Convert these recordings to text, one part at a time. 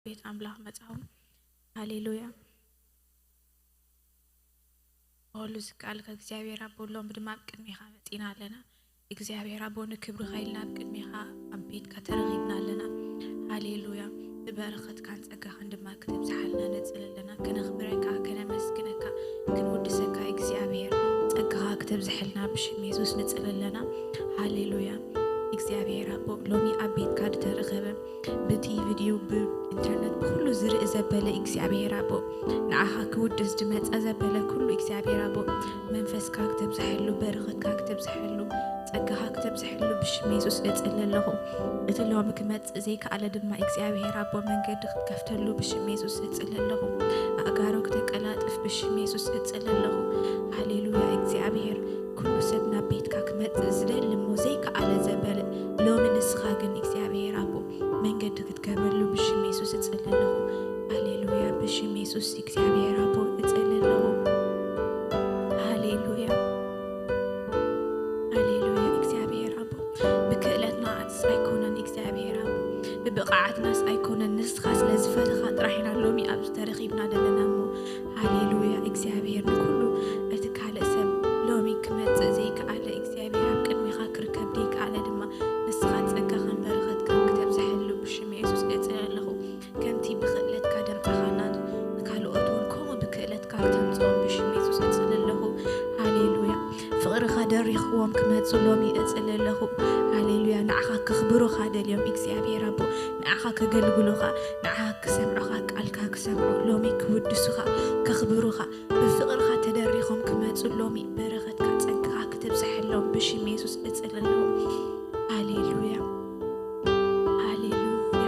ቤት ኣምላኽ መጻኹም። ሃሌሉያ። ኩሉ ዝከኣልካ እግዚኣብሔር ኣቦ፣ ሎም ድማ ኣብ ቅድሜኻ መጺና ኣለና። እግዚኣብሔር ኣቦ፣ ንክብርኻ ኢልና ኣብ ቅድሜኻ ኣብ ቤትካ ተረኺብና ኣለና። ሃሌሉያ። ንበረኸትካን ጸጋኻን ድማ ክትብዝሓልና ነጽል ኣለና። ከነኽብረካ፣ ከነመስግነካ፣ ክንውድሰካ እግዚኣብሔር፣ ጸጋኻ ክትብዝሐልና ብሽም የሱስ ንጽል ኣለና። ሃሌሉያ። እግዚኣብሔር ኣቦ፣ ሎሚ ኣብ ቤትካ ዝተረኸበ ብቲ ቪድዮ ብኢንተርነት ብኩሉ ዝርኢ ዘበለ እግዚኣብሔር ኣቦ፣ ንዓኻ ክውድስ ዝመጸ ዘበለ ኩሉ እግዚኣብሔር ኣቦ፣ መንፈስካ ክተብዝሐሉ፣ በረኸትካ ክተብዝሐሉ፣ ጸጋኻ ክተብዝሐሉ ብሽም የሱስ እጽሊ ኣለኹ። እቲ ሎሚ ክመጽእ ዘይከኣለ ድማ እግዚኣብሔር ኣቦ መንገዲ ክትከፍተሉ ብሽም የሱስ እጽሊ ኣለኹ። ኣእጋሩ ክተቀላጥፍ ብሽም የሱስ እጽሊ ኣለኹ። ሃሌሉያ እግዚኣብሔር፣ ኩሉ ሰብ ናብ ቤትካ ክመጽእ ዝደሊ እሞ ዘይከኣለ ዘበለ፣ ሎሚ ንስኻ ግን እግዚኣብሔር ኣቦ መንገዲ ክትገብረሉ ብሽም የሱስ እጽሊ ኣለኹ። ሃሌሉያ፣ ብሽም የሱስ እግዚኣብሔር ኣቦ እጽሊ ኣለኹ። ሃሌሉያ፣ ሃሌሉያ። እግዚኣብሔር ኣቦ፣ ብክእለትና ኣይኮነን እግዚኣብሔር ኣቦ፣ ብብቕዓትናስ ኣይኮነን፣ ንስኻ ስለ ዝፈተኻ ጥራሕ ኢና ሎሚ ኣብዚ ተረኺብና ዘለና እሞ፣ ሃሌሉያ። እግዚኣብሔር ንኩሉ እቲ ካልእ ሰብ ሎሚ ክመጽእ ዘይከኣለ እግዚኣብሔር ኣብ ቅድሜኻ ክርከብ ዘይከኣለ ድማ ንስኻ ጸጋኻን በረኸትካን ክተብዝሐሉ ብሽም የሱስ እጽሊ ኣለኹ። ከምቲ ብክእለትካ ደምጻኻና ንካልኦት እውን ከምኡ ብክእለትካ ክተምጽኦም ብሽም የሱስ እጽሊ ኣለኹ። ሃሌሉያ። ፍቕርኻ ደሪኽዎም ክመጹ ሎሚ እጽሊ ኣለኹ። ሃሌሉያ። ንዓኻ ከኽብሩኻ ደልዮም እግዚኣብሔር ኣቦ፣ ንዓኻ ከገልግሉኻ፣ ንዓኻ ክሰምዑኻ፣ ቃልካ ክሰምዑ፣ ሎሚ ክውድሱኻ፣ ከኽብሩኻ፣ ብፍቕርኻ ተደሪኾም ክመጹ ሎሚ በረኸትካ ጸጋኻ ክትብዝሐሎም ብሽም የሱስ እጽሊ ኣለኹ። ሃሌሉያ፣ ሃሌሉያ።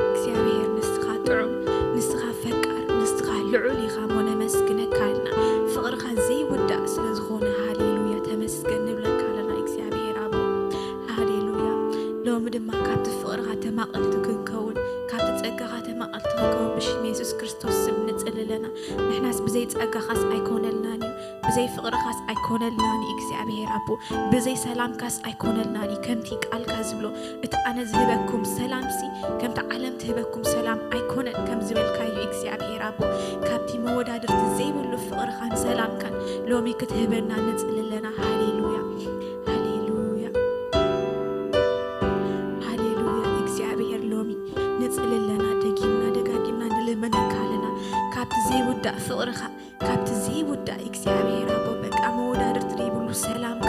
እግዚኣብሔር ንስኻ ጥዑም፣ ንስኻ ፈቃር፣ ንስኻ ልዑል ኢኻ እሞ ነመስግነካ ኣለና። ፍቕርኻ ዘይውዳእ ስለ ዝኾነ ሃሌሉያ ተመስገን ንብለካ ኣለና እግዚኣብሔር ኣቦ። ሃሌሉያ። ሎሚ ድማ ካብቲ ፍቕርኻ ተማቐልቲ ክንከውን፣ ካብቲ ጸጋኻ ተማቐልቲ ክንከውን ብሽም የሱስ ክርስቶስ ስም ንጽሊ ኣለና። ንሕናስ ብዘይ ጸጋኻስ ኣይኮነልናን እዩ፣ ብዘይ ፍቕርኻስ ኣይኮነልናን እዩ እግዚኣብሔር ኣቦ፣ ብዘይ ሰላምካስ ኣይኮነልናን እዩ። ከምቲ ቃልካ ዝብሎ፣ እቲ ኣነ ዝህበኩም ሰላምሲ ከምቲ ዓለም ትህበኩም ሰላም ኣይኮነን ከም ዝበልካዮ እግዚኣብሔር ኣቦ፣ ካብቲ መወዳድርቲ ዘይብሉ ፍቕርኻን ሰላምካን ሎሚ ክትህበና ንጽሊ ኣለና። ሃሌሉያ፣ ሃሌሉያ፣ ሃሌሉያ። እግዚኣብሔር ሎሚ ንጽሊ ኣለና፣ ደጊምና ደጋጊምና ንልምነካ ኣለና። ካብቲ ዘይውዳእ ፍቕርኻ፣ ካብቲ ዘይውዳእ እግዚኣብሔር ኣቦ በቃ መወዳድርቲ ዘይብሉ ሰላምካ።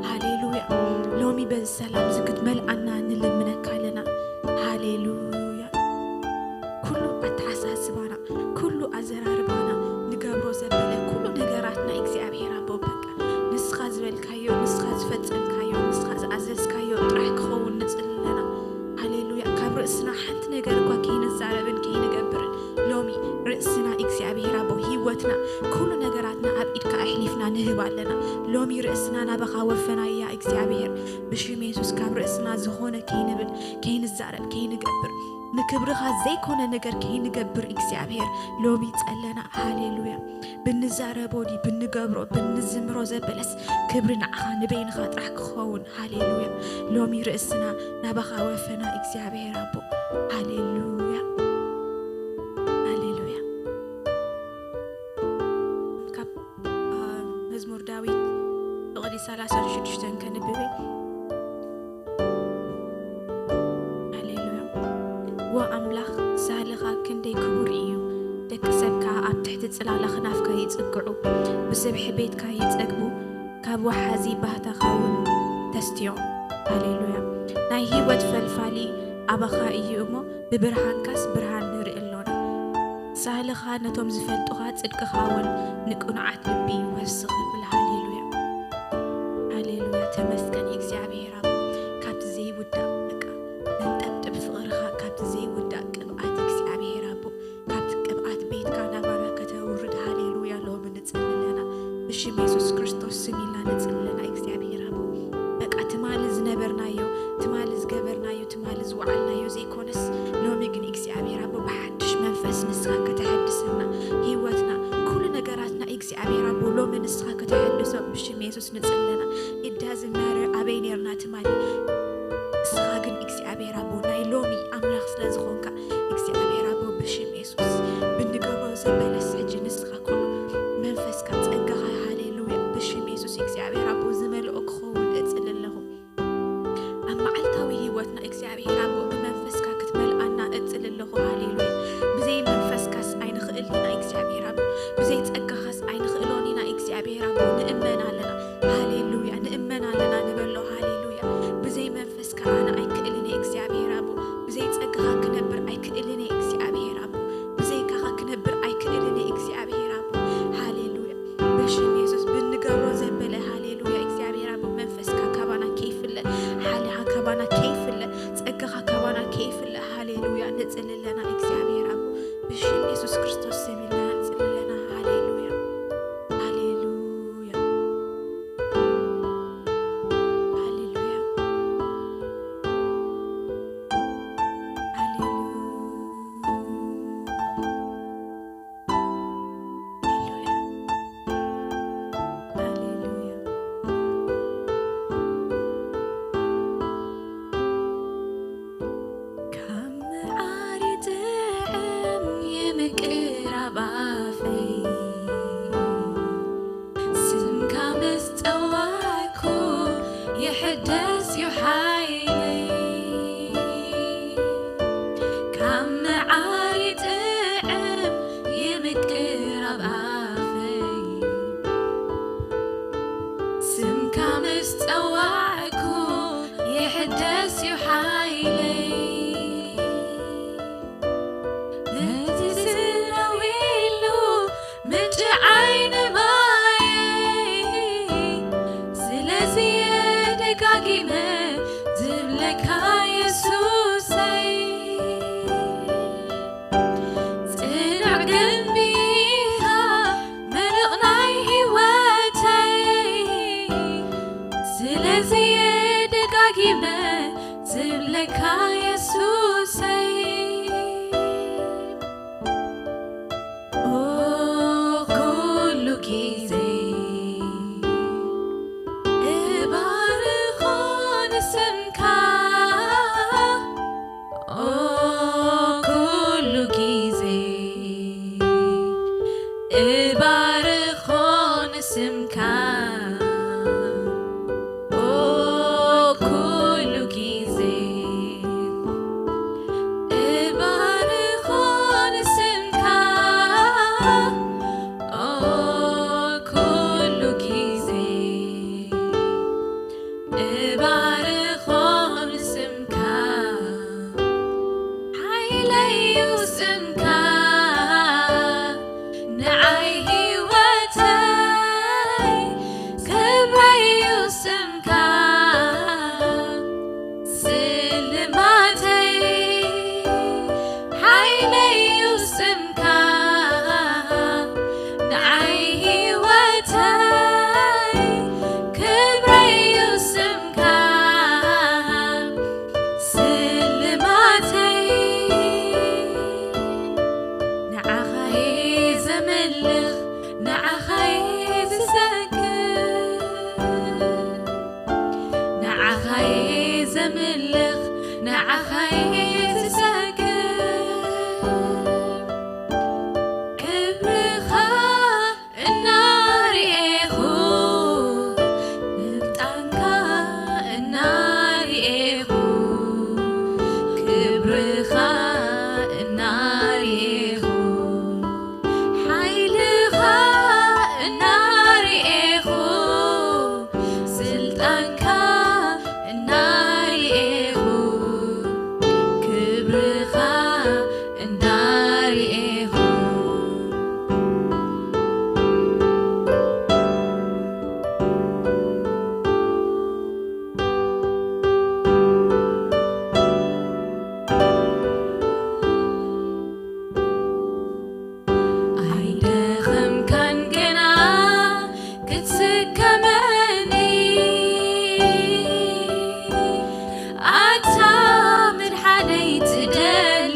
ሃሌሉያ። ሎሚ በዚ ሰላም እዚ ክትመልኣና ንልምነካ ኣለና። ሃሌሉያ። ኩሉ ኣተሓሳስባና፣ ኩሉ ኣዘራርባና፣ ንገብሮ ዘበለ ኩሉ ነገራትና እግዚኣብሔር ኣቦ በቃ ንስኻ ዝበልካዮ፣ ንስኻ ዝፈጸምካዮ፣ ንስኻ ዝኣዘዝካዮ ጥራሕ ክኸውን ንጽሊ ኣለና። ሃሌሉያ። ካብ ርእስና ሓንቲ ነገር እኳ ከይንዛረብን ከይንገብርን ሎሚ ርእስና እግዚኣብሔር ኣቦ ህይወትና ኩሉ ነገራትና ኣብ ኢድካ ኣሕሊፍና ንህብ ኣለና። ሎሚ ርእስና ናባኻ ወፈናያ እግዚኣብሔር ብሽም የሱስ ካብ ርእስና ዝኾነ ከይንብል ከይንዛረብ ከይንገብር ንክብርኻ ዘይኮነ ነገር ከይንገብር እግዚኣብሔር ሎሚ ጸለና። ሃሌሉያ። ብንዛረቦ ድዩ ብንገብሮ ብንዝምሮ ዘበለስ ክብሪ ንዓኻ ንበይንኻ ጥራሕ ክኸውን። ሃሌሉያ። ሎሚ ርእስና ናባኻ ወፈና እግዚኣብሔር ኣቦ። ሃሌሉያ፣ ሃሌሉያ። ካብ መዝሙር ዳዊት ብቕዲ ሰላሳን ሽዱሽተን ከንብብ። ሃሌሉያ። ዎ ኣምላኽ ሳህልኻ ክንደይ ክቡር እዩ። ደቂ ሰብካ ኣብ ትሕቲ ጽላላ ክናፍካ ይጽግዑ፣ ብስብሒ ቤትካ ይጸግቡ፣ ካብ ወሓዚ ባህታኻ እውን ተስትዮም። ሃሌሉያ። ናይ ህይወት ፈልፋሊ ኣባኻ እዩ እሞ ብብርሃንካስ ብርሃን ንርኢ ኣሎና። ሳህልኻ ነቶም ዝፈልጡኻ ጽድቅኻ እውን ንቅኑዓት ልቢ ይወስኽ ይብል። ሃሌሉያ፣ ሃሌሉያ። ተመስገን እግዚኣብሔር ኣቦ ካብቲ ዘይውዳእ በቃ መንጠብጥብ ፍቕርኻ ካብቲ ዘይውዳእ ቅብኣት እግዚኣብሔር ኣቦ ካብቲ ቅብኣት ቤትካ ናባና ከተውርድ ሃሌሉያ ሎሚ ንጽሊ ኣለና። ብሽም የሱስ ክርስቶስ ስም ኢልና ንጽሊ ኣለና እግዚኣብሔር ኣቦ በቃ ትማሊ ዝነበርናዮ ትማሊ ዝገበርናዮ ትማሊ ዝወዓልናዮ ዘይኮነስ ሎሚ ግን እግዚኣብሔር ኣቦ ብሓድሽ መንፈስ ንስኻ ከተሐድሰና ህይወትና ኩሉ ነገራትና እግዚኣብሔር ኣቦ ሎሚ ንስኻ ከተሐድሶ ብሽም የሱስ ንጽለና። It doesn't matter ኣበይ ነርና ትማሊ ንስኻ ግን እግዚኣብሔር ኣቦ ናይ ሎሚ ኣምላኽ ስለ ዝኾንካ እግዚኣብሔር ኣቦ ብሽም የሱስ ብንገብሮ ዘበለስ ሕጂ ንስኻ ኩሉ መንፈስካ ጸጋኻ ሃሌሉያ ብሽም የሱስ እግዚኣብሔር ኣቦ ዝመልኦ ክኸውን እጽሊ ኣለኹ። ኣብ መዓልታዊ ህይወትና እግዚኣብሔር ኣቦ ብመንፈስካ ክትመልኣና እጽሊ ኣለኹ። ሃሌሉያ። ብዘይ መንፈስካስ ኣይንኽእል ኢና እግዚኣብሔር ኣቦ። ብዘይ ጸጋኻስ ኣይንኽእሎን ኢና እግዚኣብሔር ኣቦ። ንእመን ኣለና። ሃሌሉያ። ንእመን ኣለና ንበሎ። ሃሌሉያ። ብዘይ መንፈስካ ኣነ ኣይክእልን እየ እግዚኣብሔር ኣቦ። ብዘይ ጸጋኻ ክነብር ኣይክእልን እየ እግዚኣብሔር ኣቦ። ብዘይካኻ ክነብር ኣይክእልን እየ እግዚኣብሔር ኣቦ። ሃሌሉያ። ብሽም የሱስ ብንገብሮ ዘበለ ሃሌሉያ። እግዚኣብሔር ኣቦ መንፈስካ ካባና ከይፍለ፣ ሓይልኻ ካባና ከይፍለ፣ ጸጋኻ ካባና ከይፍለ። ሃሌሉያ። ንጽሊ ኣለና እግዚኣብሔር ኣቦ። ብሽም የሱስ ክርስቶስ ስም ኢልና ንጽሊ ኣለና። ሃሌሉያ። ሃሌሉያ። ሃሌሉያ። ሃሌሉያ። ሃሌሉያ። ካብ መዓር ይጥዕም የምቅር ኣብ ኣፈይ፣ ስምካ ምስ ጸዋዕኩ ይሕደስ ዩ ሓይለይ። ካብ መዓር ይጥዕም የምቅር ኣብ ኣፈይ፣ ስምካ ምስ ጸዋዕኩ ይሕደስ ዩ ሓይለይ። ነቲ ስነዊሉ ምንጪ ዓይኒ ማየይ፣ ስለዚ እየ ደጋጊመ ዝብለካ የሱሰይ። ጽኑዕ ግንቢ ኢኻ መሪቕ ናይ ህይወተይ፣ ስለዚ እየ ደጋጊመ ዝብለካ የሱሰይ። ኦ ኩሉ ግዜ እባርኾ ንስምካ፣ ኦ ኩሉ ግዜ እባርኾ ንስምካ፣ ኦ ኩሉ ግዜ እባርኾ ንስምካ፣ ኦ ኩሉ ግዜ እባርኾ ንስምካ። ሓይለይ ዩ ስምካ፣ ንዓይ ህይወተይ ክብረይ ዩ ስምካ፣ ስልማተይ ሓይለይ ዩ ስምካ፣ ንዓይ ህይወተይ ክብረይ ዩ ስምካ፣ ስልማተይ ንዓኻ እየ ዘምልኽ፣ ንዓኻ እየ ዝሰግድ፣ ንዓኻ እየ ዘምልኽ፣ ንዓኻ እየ ዝሰግድ። ክብርኻ እናርኤኹ፣ ስልጣንካ እናርኤኹ፣ ክብርኻ እናርኤኹ፣ ሓይልኻ እናርኤኹ፣ ስልጣንካ እናርኤኹ፣ ክብርኻ እናርኤኹ። ኣይደኸምካን ገና ክትስከመኒ፣ ኣታ መድሓነይ ጽደኒ።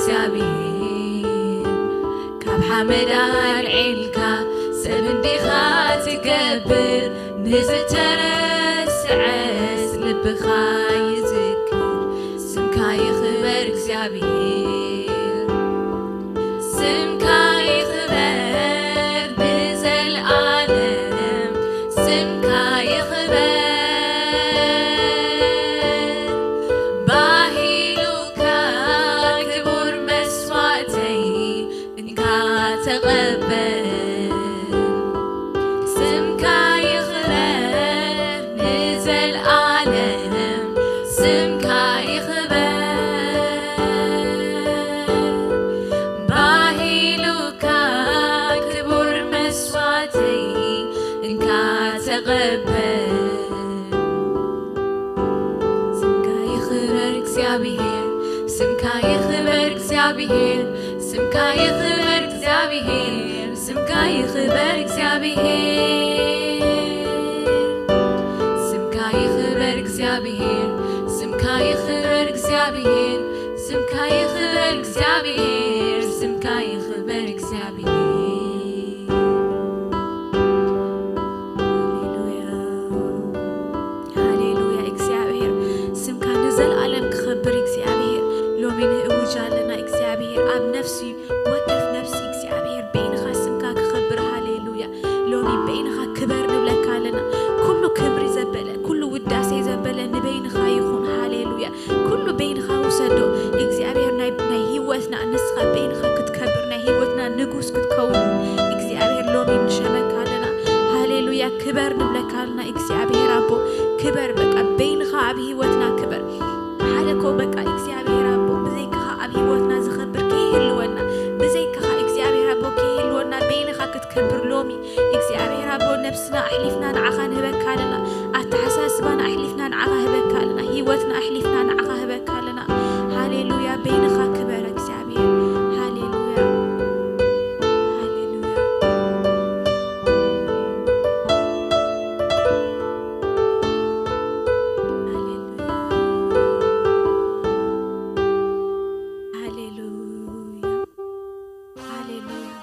እግዚኣብሔር፣ ካብ ሓመድ ኣልዒልካ ሰብ እንዲኻ ትገብር፣ ንዝተረስዐስ ልብኻ ይዝክር። ስምካ ይኽበር እግዚኣብሔር፣ ስምካ ይኽበር ንዘልኣለም፣ ስምካ ይኽበር። ባሂሉካ ክቡር መስዋእተይ እንካ ተቐበል። ስምካ ይኽበር ንዘልኣለም፣ ስምካ ይኽበር። ባሂሉካ ክቡር መስዋእተይ እንካ ተቐበል። ስምካ ይኽበር እግዚኣብሔር፣ ስምካ ይኽበር እግዚኣብሔር፣ ስምካ ይኽበር እግዚኣብሔር፣ ስምካ ይኽበር እግዚኣብሔር። ስምካ ይኽበር እግዚኣብሔር፣ ስምካ ይኽበር እግዚኣብሔር፣ ስምካ ይኽበር እግዚኣብሔር፣ ስምካ ይኽበር እግዚኣብሔር። ሃሌሉያ፣ ሃሌሉያ። እግዚኣብሔር ስምካ ንዘለኣለም ክኸብር እግዚኣብሔር ሎሚ ንእውጅ ኣለና። እግዚኣብሔር ኣብ ነፍሲ ወከፍ ነፍሲ እግዚኣብሔር በይንኻ ስምካ ክኸብር። ሃሌሉያ። ሎሚ በይንኻ ክበር ንብለካ ኣለና። ኩሉ ክብሪ ዘበለ፣ ኩሉ ውዳሴ ዘበለ ንበይንኻ ይኹን። ሃሌሉያ። ኩሉ በይንኻ ውሰዶ እግዚኣብሔር። ናይ ናይ ህይወትና ንስኻ በይንኻ ክትከብር፣ ናይ ህይወትና ንጉስ ክትከውን እግዚኣብሔር ሎሚ ንሸመካ ኣለና። ሃሌሉያ። ክበር ንብለካ ኣለና እግዚኣብሔር ኣቦ። ክበር በቃ በይንኻ ኣብ ህይወትና ክበር። ሓደ ኮ በቃ እግዚኣብሔር ኣቦ ብዘይካኻ ኣብ ህይወትና ዝኸብር ከይህልወና፣ ብዘይካኻ እግዚኣብሔር ኣቦ ከይህልወና በይንኻ ክትከብር ሎሚ እግዚኣብሔር ኣቦ ነብስና ኣሕሊፍና ንዓኻ ንህበካ ኣለና። ኣተሓሳስባና ኣሕሊፍና ንዓኻ ህበካ ኣለና። ህይወትና ኣሕሊፍና ንዓኻ ህበካ ኣለና። ሃሌሉያ። በይንኻ ክበር እግዚኣብሔር። ሃሌሉያ። ሃሌሉያ። ሃሌሉያ። ሃሌሉያ። ሃሌሉያ።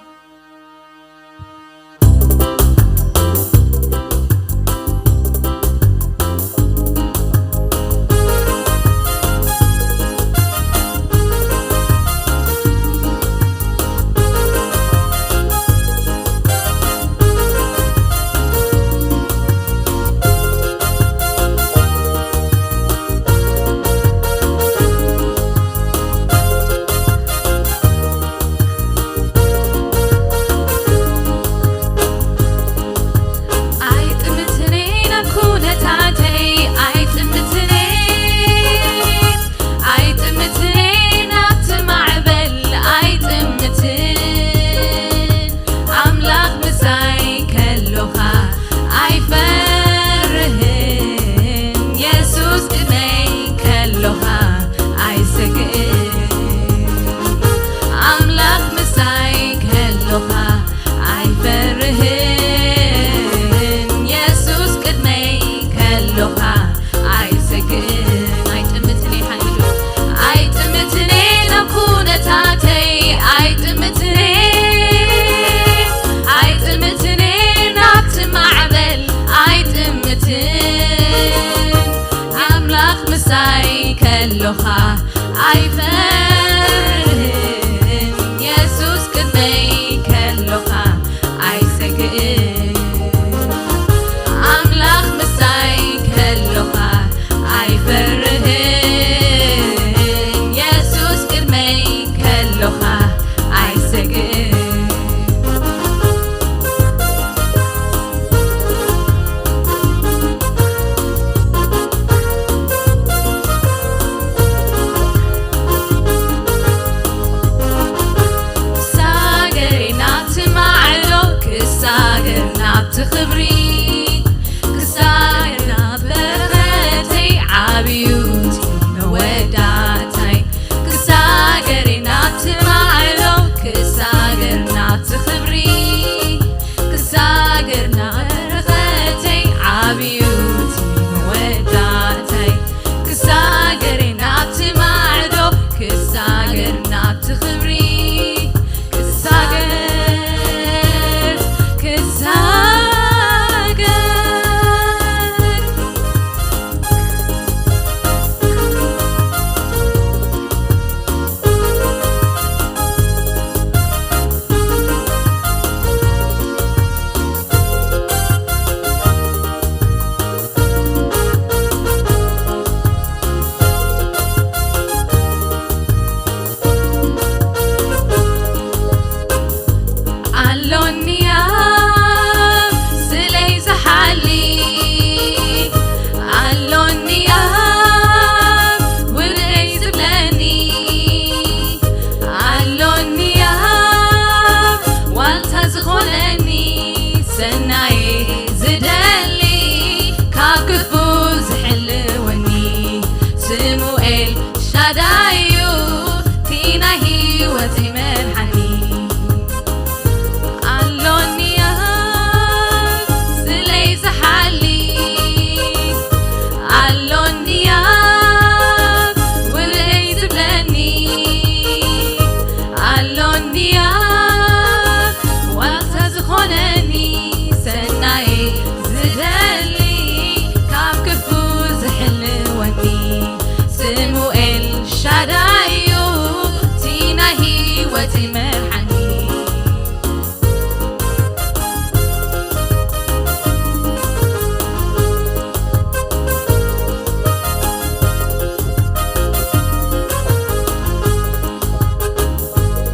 ክብሪ ክሳገር፣ ክሳገር። ኣሎኒያ ስለይ ዝሓሊ፣ ኣሎኒያ ውርደይ ዝብለኒ፣ ኣሎኒያ ዋልታ ዝኾነኒ፣ ሰናይ ዝደሊ ካብ ክፉ ዝሕልወኒ፣ ስሙኤል ሻዳዩ እቲ ናይ ህይወተይ መድሓኒ። ኣሎኒያ ስለይ ዝሓሊ፣ ኣሎኒያ ውርደይ ዝብለኒ፣ ኣሎኒያ ዋልታ ዝኾነኒ፣ ሰናይ ዝደሊ ካብ ክፉ ዝሕልወኒ፣ ስሙኤል ሻዳዩ እቲ ናይ ህይወተይ መድሓኒ።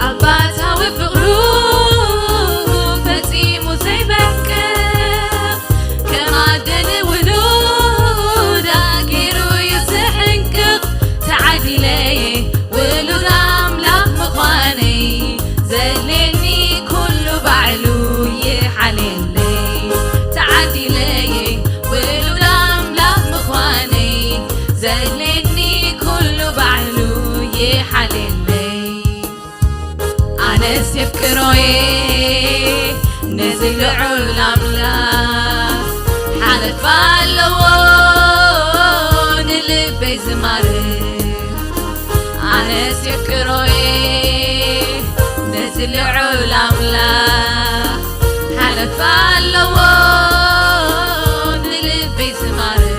ኣባታዊ ፍቕሩ ፈጺሙ ዘይበቅቕ፣ ከም ኣደ ንውሉዳ ገይሩ እዩ ዝሕንቅቕ። ተዓዲለየ ውሉድ ኣምላኽ ምዃነይ፣ ዘድልየኒ ኩሉ ባዕሉ ይሓልየለይ። ተዓዲለየ ውሉድ ኣምላኽ ምዃነይ፣ ዘድልየኒ ኩሉ ባዕሉ ይሓልየለይ። ኣነስ የፍቅሮየ ነዚ ልዑል ኣምላኽ፣ ሓለፋ ኣለዎ ንልበይ ዝማርኽ። ኣነስ የፍቅሮየ ነዚ ልዑል ኣምላኽ፣ ሓለፋ ኣለዎ ንልበይ ዝማርኽ።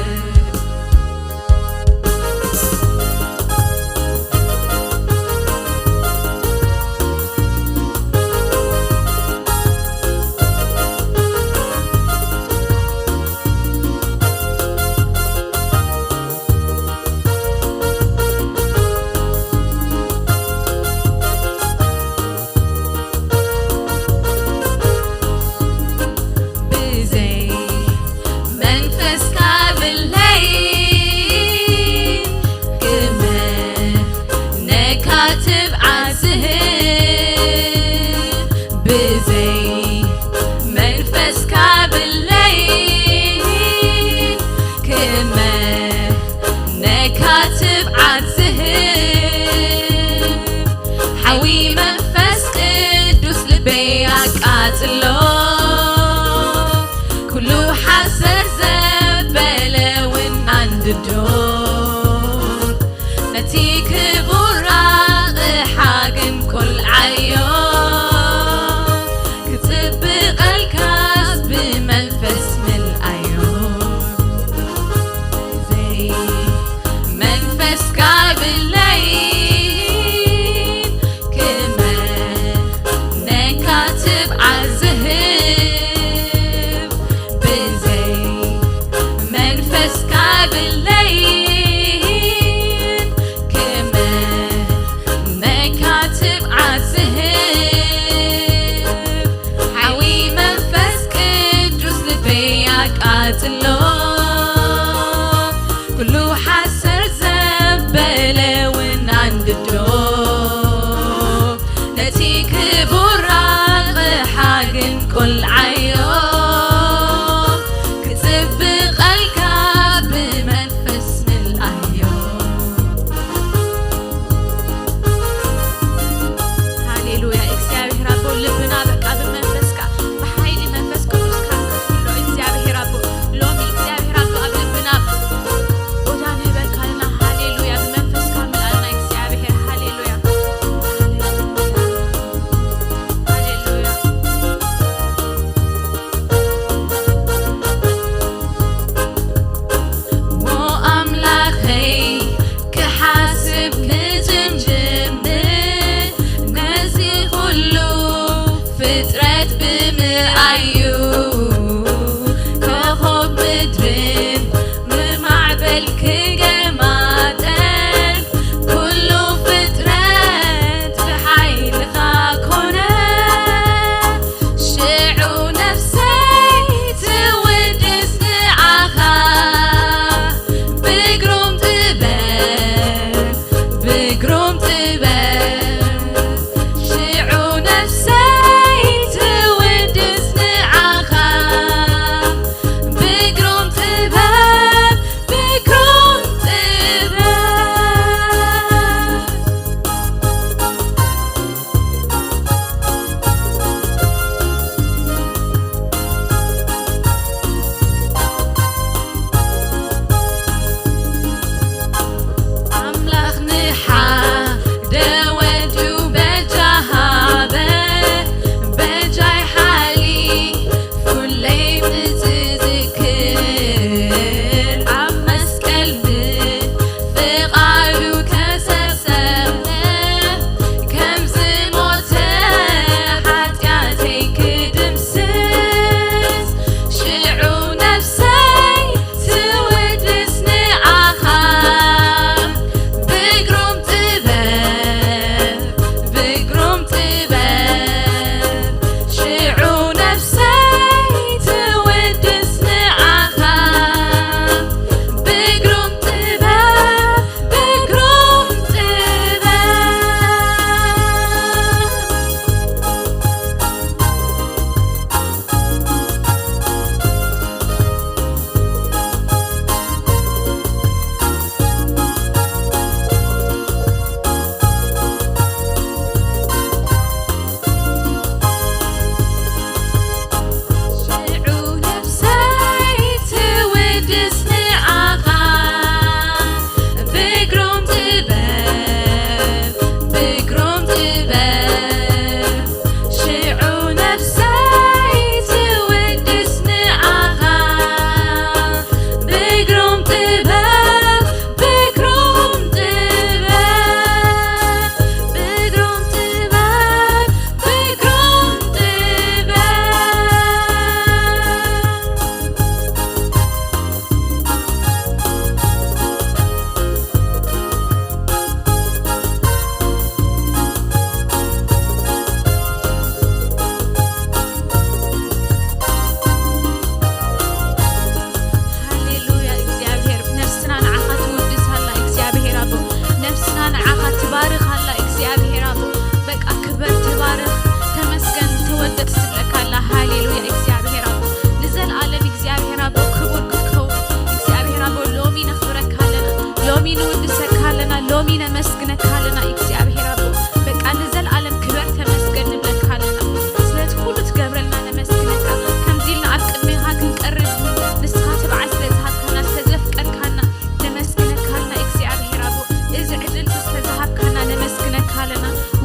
ብዘይ መንፈስካ ብለይ ክመ ነካ ትብዓት ዝህብ፣ ብዘይ መንፈስካ ብለይ ክመ ነካ ትብዓት ዝህብ፣ ሓዊ መንፈስ ቅዱስ ልበይ ኣቃጽሎ፣ ኩሉ ሓሰር ዘበለ እውን ኣንድዶ። ነቲ ክቡር ኣቕሓ ግን ቁልዓዮ፣ ክጽብቐልካስ ብመንፈስ ምልኣዮ። ዘይ መንፈስካ ብለይ ክመ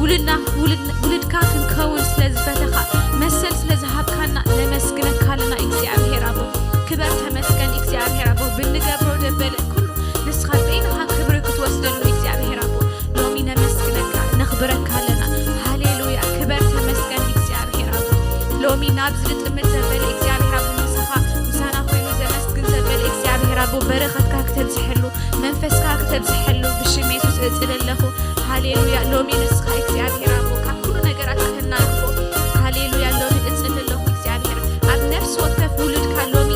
ውልድና ውልድ- ውልድካ ክንከውን ስለ ዝፈተኻ መሰል ስለ ዝሃብካና ነመስግነካ ኣለና እግዚኣብሔር ኣቦ። ክበር ተመስገን እግዚኣብሔር ኣቦ። ብንገብሮ ደበለ ኩሉ ንስኻ በይንኻ ክብሪ ክትወስደሉ እግዚኣብሔር ኣቦ። ሎሚ ነመስግነካ ነኽብረካ ኣለና። ሃሌሉያ ክበር ተመስገን እግዚኣብሔር ኣቦ። ሎሚ ናብዚ ዝጥምት ዘበለ እግዚኣብሔር ኣቦ ምሳኻ ምሳና ኮይኑ ዘመስግን ዘበለ እግዚኣብሔር ኣቦ በረኸትካ ክተብዝሐሉ መንፈስካ ክተብዝሐሉ ብሽም የሱስ እጽል ኣለኹ። ሃሌሉያ ሎሚ ንስኻ እግዚኣብሔር ኣቦ ካብ ኩሉ ነገራት ከተናግፎ። ሃሌሉያ ሎሚ እጽል ኣለኹ እግዚኣብሔር ኣብ ነፍሲ ወከፍ ውሉድካ ሎሚ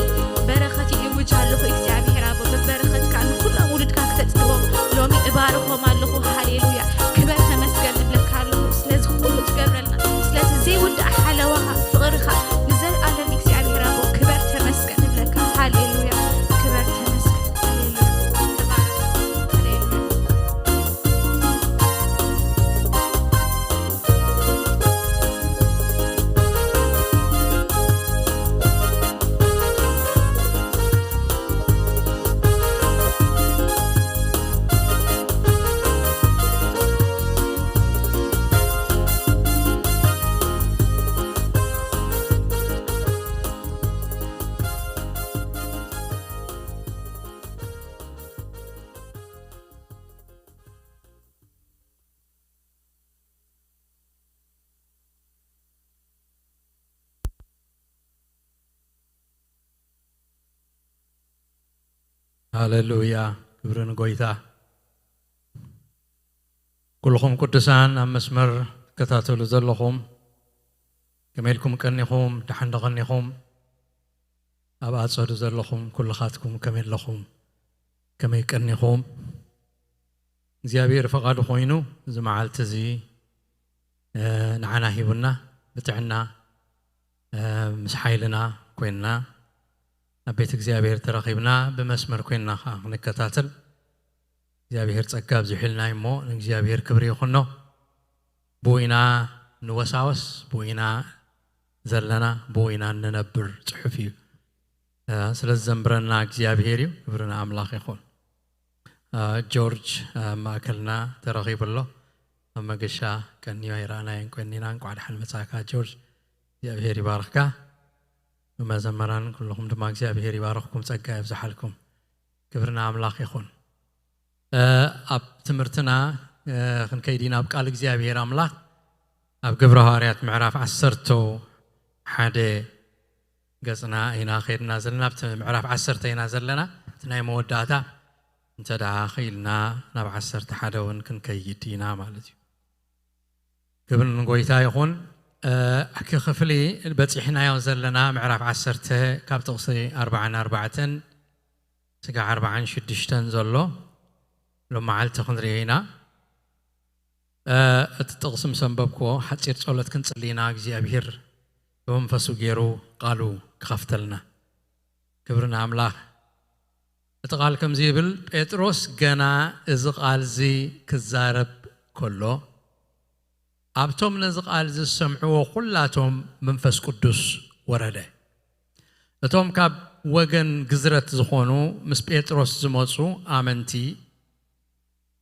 በረኸት ይእውጅ ኣለኹ እግዚኣብሔር ኣቦ በበረኸትካ ንኩሎም ውሉድካ ክተጽግቦም ሎሚ እባርኾም ኣለኹ። ሃሌሉያ ክበር ተመስገን እብለካ ኣለኹ ስለዚ ኩሉ ትገብረልና ስለዚ ዘይውዳእ ሓለዋኻ ፍቕርኻ ንዘልኣለም እግዚኣብሔር ኣቦ ክበር ተመስገን እብለካ። ሃሌሉያ ክበር ተመስገን። ሃሌሉያ ተባረኽ። ሃሌሉያ ሃሌሉያ ክብሪ ንጎይታ። ኩልኹም ቅዱሳን ኣብ መስመር ትከታተሉ ዘለኹም ከመይ ኢልኩም ቀኒኹም? ደሓን ዶ ቀኒኹም? ኣብ ኣጸዱ ዘለኹም ኩልኻትኩም ከመይ ኣለኹም? ከመይ ቀኒኹም? እግዚኣብሔር ፈቓዱ ኮይኑ እዚ መዓልቲ እዚ ንዓና ሂቡና ብጥዕና ምስ ሓይልና ኮይንና ኣብ ቤት እግዚኣብሔር ተረኺብና ብመስመር ኮይንና ከዓ ክንከታተል እግዚኣብሔር ጸጋ ኣብዚሑልና እሞ ንእግዚኣብሔር ክብሪ ይኹኖ። ብኡ ኢና ንወሳወስ፣ ብኡ ኢና ዘለና፣ ብኡ ኢና እንነብር ጽሑፍ እዩ። ስለዚ ዘንብረና እግዚኣብሔር እዩ። ክብሪ ንኣምላኽ ይኹን። ጆርጅ ኣብ ማእከልና ተረኺቡ ኣሎ። ኣብ መገሻ ቀንዩ ኣይረኣናዮን ቀኒና። እንቋዕ ደሓን መጻእካ ጆርጅ። እግዚኣብሔር ይባርኽካ። መዘመራን ኩልኹም ድማ እግዚኣብሔር ይባርኽኩም፣ ጸጋ የብዝሓልኩም። ክብሪ ንኣምላኽ ይኹን። ኣብ ትምህርትና ክንከይድ ኢና ኣብ ቃል እግዚኣብሔር ኣምላኽ ኣብ ግብረ ሃዋርያት ምዕራፍ ዓሰርተ ሓደ ገጽና ኢና ከይድና ዘለና ኣብቲ ምዕራፍ ዓሰርተ ኢና ዘለና እቲ ናይ መወዳእታ እንተ ደኣ ኽኢልና ናብ ዓሰርተ ሓደ እውን ክንከይድ ኢና ማለት እዩ። ክብሪ ንጎይታ ይኹን። እቲ ክፍሊ በጺሕናዮ ዘለና ምዕራፍ ዓሰርተ ካብ ጥቕሲ ኣርባዓን ኣርባዕተን ስጋዕ ኣርባዓን ሽዱሽተን ዘሎ ሎም መዓልቲ ክንሪኦ ኢና። እቲ ጥቕሲ ምስ ኣንበብክዎ ሓጺር ጸሎት ክንጽሊ ኢና እግዚኣብሔር ብመንፈሱ ገይሩ ቃሉ ክኸፍተልና። ክብሪ ንኣምላኽ። እቲ ቃል ከምዚ ይብል፣ ጴጥሮስ ገና እዚ ቃል እዚ ክዛረብ ከሎ ኣብቶም ነዚ ቃል እዚ ዝሰምዕዎ ኩላቶም መንፈስ ቅዱስ ወረደ። እቶም ካብ ወገን ግዝረት ዝኾኑ ምስ ጴጥሮስ ዝመጹ ኣመንቲ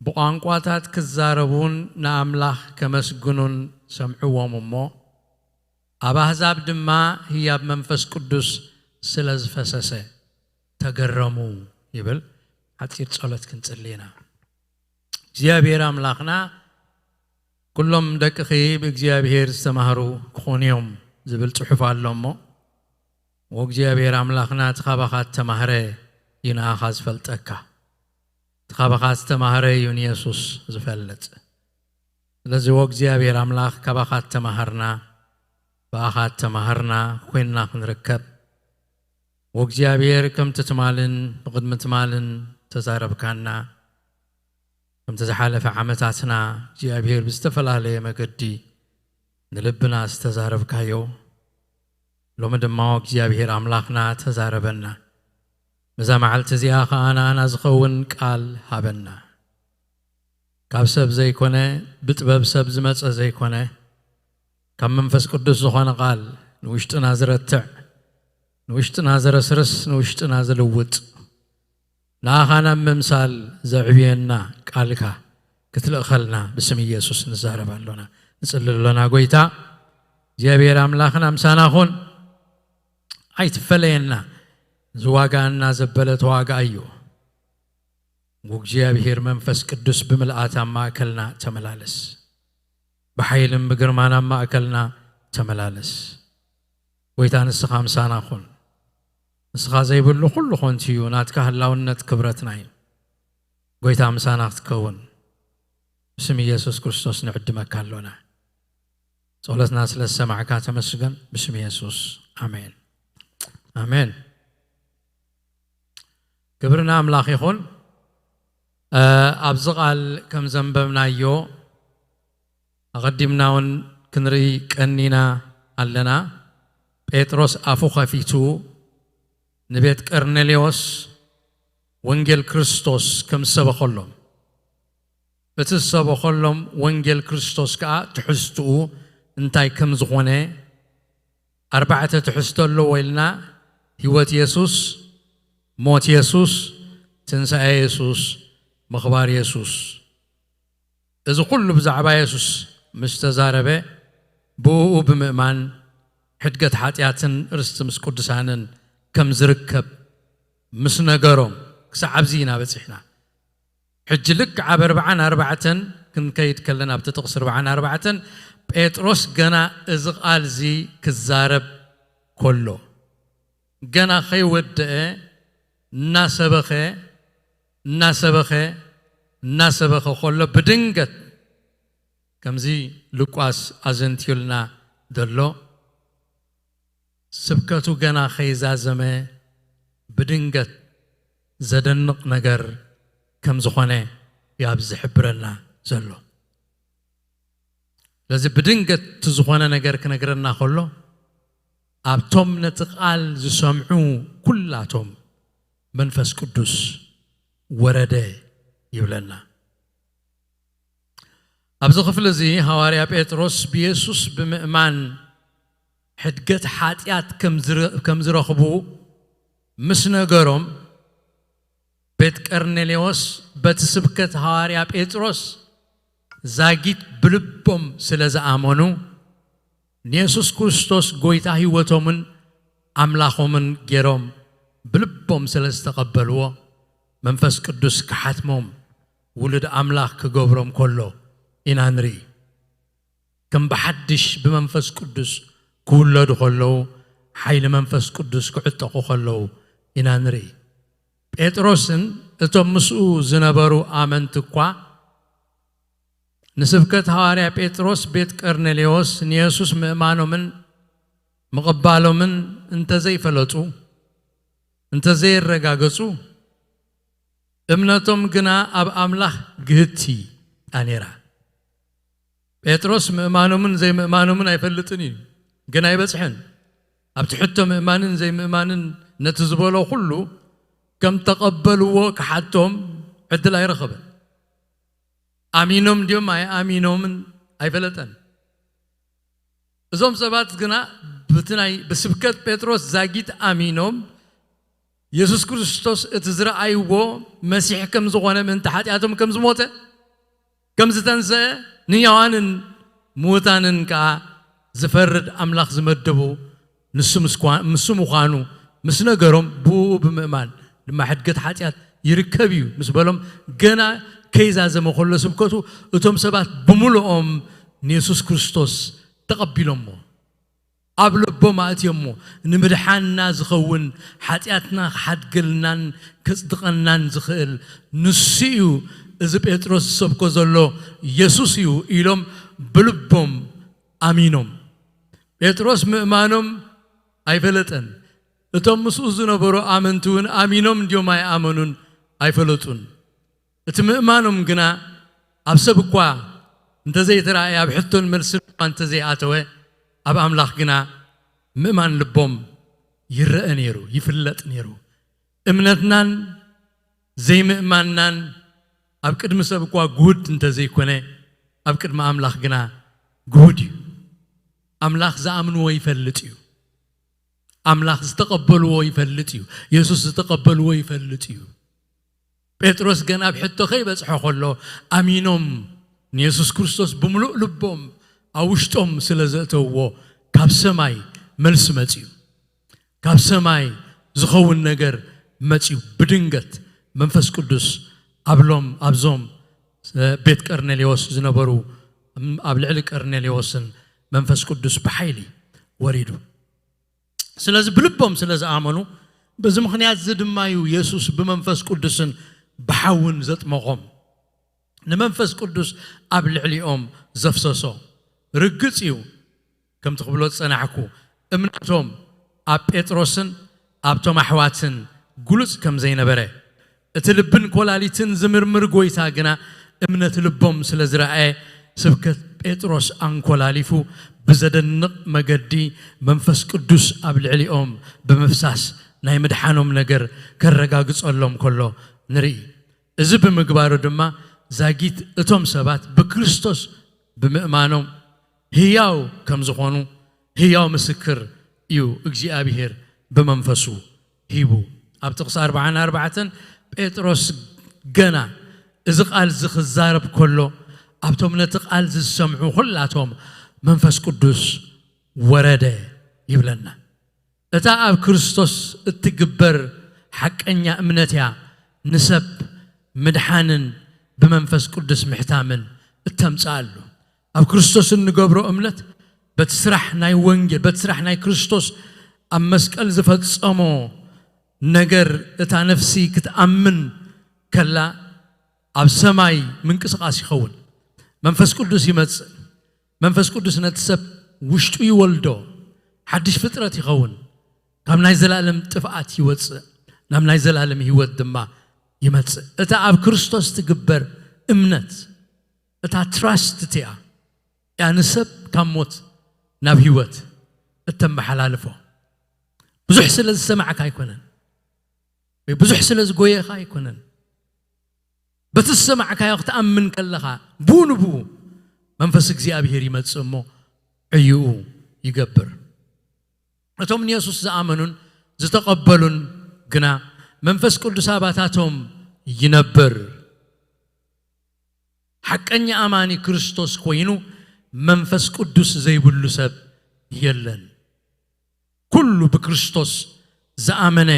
ብቋንቋታት ክዛረቡን ንኣምላኽ ከመስግኑን ሰምዕዎም እሞ ኣብ ኣህዛብ ድማ ህያብ መንፈስ ቅዱስ ስለ ዝፈሰሰ ተገረሙ ይብል። ሓጺር ጸሎት ክንጽሊ ኢና። እግዚኣብሔር ኣምላኽና ኩሎም ደቅኺ ብእግዚኣብሔር ዝተማህሩ ክኾኑ እዮም ዝብል ጽሑፍ ኣሎ እሞ ወእግዚኣብሔር ኣምላኽና እቲ ካባኻ እተማህረ እዩ ንኣኻ ዝፈልጠካ። እቲ ካባኻ ዝተማህረ እዩ ንየሱስ ዝፈልጥ። ስለዚ ወእግዚኣብሔር ኣምላኽ ካባኻ እተማሃርና ብኣኻ እተማሃርና ኮይንና ክንርከብ ወእግዚኣብሔር ከምቲ ትማልን ብቕድሚ ትማልን ተዛረብካና ከምቲ ዝሓለፈ ዓመታትና እግዚኣብሔር ብዝተፈላለየ መገዲ ንልብና ዝተዛረብካዮ ሎሚ ድማ እግዚኣብሔር ኣምላኽና ተዛረበና። በዛ መዓልቲ እዚኣ ኸዓ ንኣና ዝኸውን ቃል ሃበና። ካብ ሰብ ዘይኮነ ብጥበብ ሰብ ዝመጸ ዘይኮነ ካብ መንፈስ ቅዱስ ዝኾነ ቃል ንውሽጥና ዝረትዕ ንውሽጥና ዘረስርስ ንውሽጥና ዝልውጥ ንኣኻ ናብ ምምሳል ዘዕብየና ቃልካ ክትልእኸልና ብስም ኢየሱስ ንዛረብ ኣሎና። ንጽሊ ኣሎና። ጎይታ እግዚኣብሔር ኣምላኽና ምሳና ኹን። ኣይትፈለየና። እዚ ዋጋና ዘበለ ተዋጋኣዮ። እግዚኣብሔር መንፈስ ቅዱስ ብምልኣት ኣብ ማእከልና ተመላለስ። ብሓይልን ብግርማን ኣብ ማእከልና ተመላለስ። ጎይታ ንስኻ ምሳና ኩን። ንስኻ ዘይብሉ ኩሉ ኮንቱ እዩ። ናትካ ህላውነት ክብረትና እዩ። ጎይታ ምሳና ክትከውን ብስም ኢየሱስ ክርስቶስ ንዕድመካ ኣሎና። ጸሎትና ስለ ዝሰማዕካ ተመስገን። ብስም ኢየሱስ ኣሜን። ኣሜን። ክብሪ ንኣምላኽ ይኹን። እ፣ ኣብዚ ቃል ከም ዘንበብናዮ ኣቐዲምና እውን ክንርኢ ቀኒና ኣለና። ጴጥሮስ ኣፉ ኸፊቱ ንቤት ቀርኔሌዎስ ወንጌል ክርስቶስ ከም ዝሰበኸሎም፣ እቲ ዝሰበኸሎም ወንጌል ክርስቶስ ከኣ ትሕዝትኡ እንታይ ከም ዝኾነ ኣርባዕተ ትሕዝቶ ኣለዎ ኢልና፣ ህይወት የሱስ፣ ሞት የሱስ፣ ትንሳኤ የሱስ፣ ምኽባር የሱስ። እዚ ኩሉ ብዛዕባ የሱስ ምስ ተዛረበ፣ ብእኡ ብምእማን ሕድገት ሓጢኣትን ርስቲ ምስ ቅዱሳንን ከም ዝርከብ ምስ ነገሮም፣ ክሳዕ ኣብዚ ኢና በጺሕና። ሕጂ ልክዕ ኣብ ኣርባዓን ኣርባዕተን ክንከይድ ከለና፣ ኣብቲ ጥቕሲ ኣርባዓን ኣርባዕተን፣ ጴጥሮስ ገና እዚ ቃል እዚ ክዛረብ ከሎ፣ ገና ከይወደአ እናሰበኸ፣ እናሰበኸ፣ እናሰበኸ ከሎ፣ ብድንገት፣ ከምዚ ሉቃስ ኣዘንትዩልና ዘሎ፣ ስብከቱ ገና ከይዛዘመ ብድንገት ዘደንቕ ነገር ከም ዝኾነ እዩ ኣብዚ ዝሕብረና ዘሎ። ስለዚ ብድንገት እቲ ዝኾነ ነገር ክነግረና ከሎ፣ ኣብቶም ነቲ ቃል ዝሰምዑ ኩላቶም መንፈስ ቅዱስ ወረደ ይብለና። ኣብዚ ክፍሊ እዚ ሃዋርያ ጴጥሮስ ብየሱስ ብምእማን ሕድገት ሓጢኣት ከም ዝረ-፣ ከም ዝረኽቡ ምስ ነገሮም፣ ቤት ቀርኔሌዎስ በቲ ስብከት ሃዋርያ ጴጥሮስ ዛጊት ብልቦም ስለ ዝኣመኑ፣ ንየሱስ ክርስቶስ ጎይታ ህይወቶምን ኣምላኾምን ገይሮም ብልቦም ስለ ዝተቐበልዎ፣ መንፈስ ቅዱስ ክሓትሞም፣ ውሉድ ኣምላኽ ክገብሮም ከሎ ኢና ንርኢ። ከም ብሓድሽ ብመንፈስ ቅዱስ ክውለዱ ከለዉ፣ ሓይሊ መንፈስ ቅዱስ ክዕጠቑ ከለዉ ኢና ንርኢ። ጴጥሮስን እቶም ምስኡ ዝነበሩ ኣመንቲ እኳ፣ ንስብከት ሃዋርያ ጴጥሮስ ቤት ቀርኔሌዎስ ንየሱስ ምእማኖምን ምቕባሎምን እንተዘይፈለጡ፣ እንተዘየረጋገጹ፣ እምነቶም ግና ኣብ ኣምላኽ ግህቲ እያ ነይራ። ጴጥሮስ ምእማኖምን ዘይምእማኖምን ኣይፈልጥን እዩ፣ ግን ኣይበጽሐን። ኣብቲ ሕቶ ምእማንን ዘይምእማንን ነቲ ዝበሎ ኩሉ ከም ተቐበልዎ ክሓቶም ዕድል ኣይረኸበን። ኣሚኖም ድዮም ኣይኣሚኖምን ኣይፈለጠን። እዞም ሰባት ግና ብቲ ናይ፣ ብስብከት ጴጥሮስ ዛጊት ኣሚኖም፣ የሱስ ክርስቶስ እቲ ዝረኣይዎ መሲሕ ከም ዝኾነ፣ ምእንቲ ሓጢኣቶም ከም ዝሞተ፣ ከም ዝተንስአ፣ ንሕያዋንን ምዉታንን ከኣ ዝፈርድ ኣምላኽ ዝመደቦ ንሱ ምስ ኳ-፣ ንሱ ምዃኑ ምስ ነገሮም፣ ብእኡ ብምእማን ድማ ሕድገት ሓጢኣት ይርከብ እዩ ምስ በሎም፣ ገና ከይዛዘመ ከሎ ስብከቱ፣ እቶም ሰባት ብምሉኦም ንየሱስ ክርስቶስ ተቐቢሎሞ፣ ኣብ ልቦም ኣእትዮሞ። ንምድሓንና ዝኸውን፣ ሓጢኣትና ክሓድገልናን ከጽድቐናን ዝኽእል ንሱ እዩ፣ እዚ ጴጥሮስ ዝሰብኮ ዘሎ የሱስ እዩ ኢሎም ብልቦም ኣሚኖም። ጴጥሮስ ምእማኖም ኣይፈለጠን። እቶም ምስኡ ዝነበሩ ኣመንቲ እውን ኣሚኖም እንድዮም ኣይኣመኑን ኣይፈለጡን። እቲ ምእማኖም ግና ኣብ ሰብ እኳ እንተዘይተራእየ፣ ኣብ ሕቶን መልስን እኳ እንተዘይኣተወ፣ ኣብ ኣምላኽ ግና ምእማን ልቦም ይረአ ነይሩ፣ ይፍለጥ ነይሩ። እምነትናን ዘይምእማንናን ኣብ ቅድሚ ሰብ እኳ ግሁድ እንተዘይኮነ፣ ኣብ ቅድሚ ኣምላኽ ግና ግሁድ እዩ። ኣምላኽ ዝኣምንዎ ይፈልጥ እዩ። ኣምላኽ ዝተቐበልዎ ይፈልጥ እዩ። የሱስ ዝተቐበልዎ ይፈልጥ እዩ። ጴጥሮስ ገና ኣብ ሕቶ ከይበጽሖ ከሎ ኣሚኖም ንየሱስ ክርስቶስ ብምሉእ ልቦም ኣብ ውሽጦም ስለ ዘእተውዎ ካብ ሰማይ መልሲ መጺኡ። ካብ ሰማይ ዝኸውን ነገር መጺኡ። ብድንገት መንፈስ ቅዱስ ኣብሎም ኣብዞም ቤት ቀርኔሌዎስ ዝነበሩ ኣብ ልዕሊ ቀርኔሌዎስን መንፈስ ቅዱስ ብሓይሊ ወሪዱ። ስለዚ ብልቦም ስለ ዝኣመኑ በዚ ምኽንያት እዚ ድማ እዩ የሱስ ብመንፈስ ቅዱስን ብሓውን ዘጥመቖም። ንመንፈስ ቅዱስ ኣብ ልዕሊኦም ዘፍሰሶ። ርግጽ እዩ ከምቲ ክብሎ ዝጸናሕኩ እምነቶም ኣብ ጴጥሮስን ኣብቶም ኣሕዋትን ግሉጽ ከም ዘይነበረ እቲ ልብን ኮላሊትን ዝምርምር ጎይታ ግና እምነት ልቦም ስለ ዝረኣየ ስብከት ጴጥሮስ ኣንኮላሊፉ ብዘደንቕ መገዲ መንፈስ ቅዱስ ኣብ ልዕሊኦም ብምፍሳስ ናይ ምድሓኖም ነገር ከረጋግጸሎም ከሎ ንርኢ። እዚ ብምግባሩ ድማ ዛጊት እቶም ሰባት ብክርስቶስ ብምእማኖም ህያው ከም ዝኾኑ ህያው ምስክር እዩ እግዚኣብሔር ብመንፈሱ ሂቡ። ኣብ ጥቕሲ ኣርባዓን ኣርባዕተን ጴጥሮስ ገና እዚ ቃል እዚ ክዛረብ ከሎ ኣብቶም ነቲ ቃል ዝሰምዑ ኩላቶም መንፈስ ቅዱስ ወረደ ይብለና። እታ ኣብ ክርስቶስ እትግበር ሓቀኛ እምነት እያ ንሰብ ምድሓንን ብመንፈስ ቅዱስ ምሕታምን እተምጽኣሉ። ኣብ ክርስቶስ እንገብሮ እምነት በቲ ስራሕ ናይ ወንጌል በቲ ስራሕ ናይ ክርስቶስ ኣብ መስቀል ዝፈጸሞ ነገር እታ ነፍሲ ክትኣምን ከላ ኣብ ሰማይ ምንቅስቓስ ይኸውን። መንፈስ ቅዱስ ይመጽእ። መንፈስ ቅዱስ ነቲ ሰብ ውሽጡ ይወልዶ። ሓድሽ ፍጥረት ይኸውን። ካብ ናይ ዘላለም ጥፍኣት ይወጽእ፣ ናብ ናይ ዘላለም ህይወት ድማ ይመጽእ። እታ ኣብ ክርስቶስ ትግበር እምነት እታ ትራስት እቲኣ እያ ንሰብ ካብ ሞት ናብ ህይወት እተመሓላልፎ። ብዙሕ ስለ ዝሰማዕካ ኣይኮነን፣ ወይ ብዙሕ ስለ ዝጎየኻ ኣይኮነን። በቲ ዝሰማዕካዮ ክትኣምን ከለኻ ብኡ ንብኡ መንፈስ እግዚኣብሔር ይመጽእ እሞ ዕይኡ ይገብር። እቶም ንየሱስ ዝኣመኑን ዝተቐበሉን ግና መንፈስ ቅዱስ ኣባታቶም ይነብር። ሓቀኛ ኣማኒ ክርስቶስ ኮይኑ መንፈስ ቅዱስ ዘይብሉ ሰብ የለን። ኩሉ ብክርስቶስ ዝኣመነ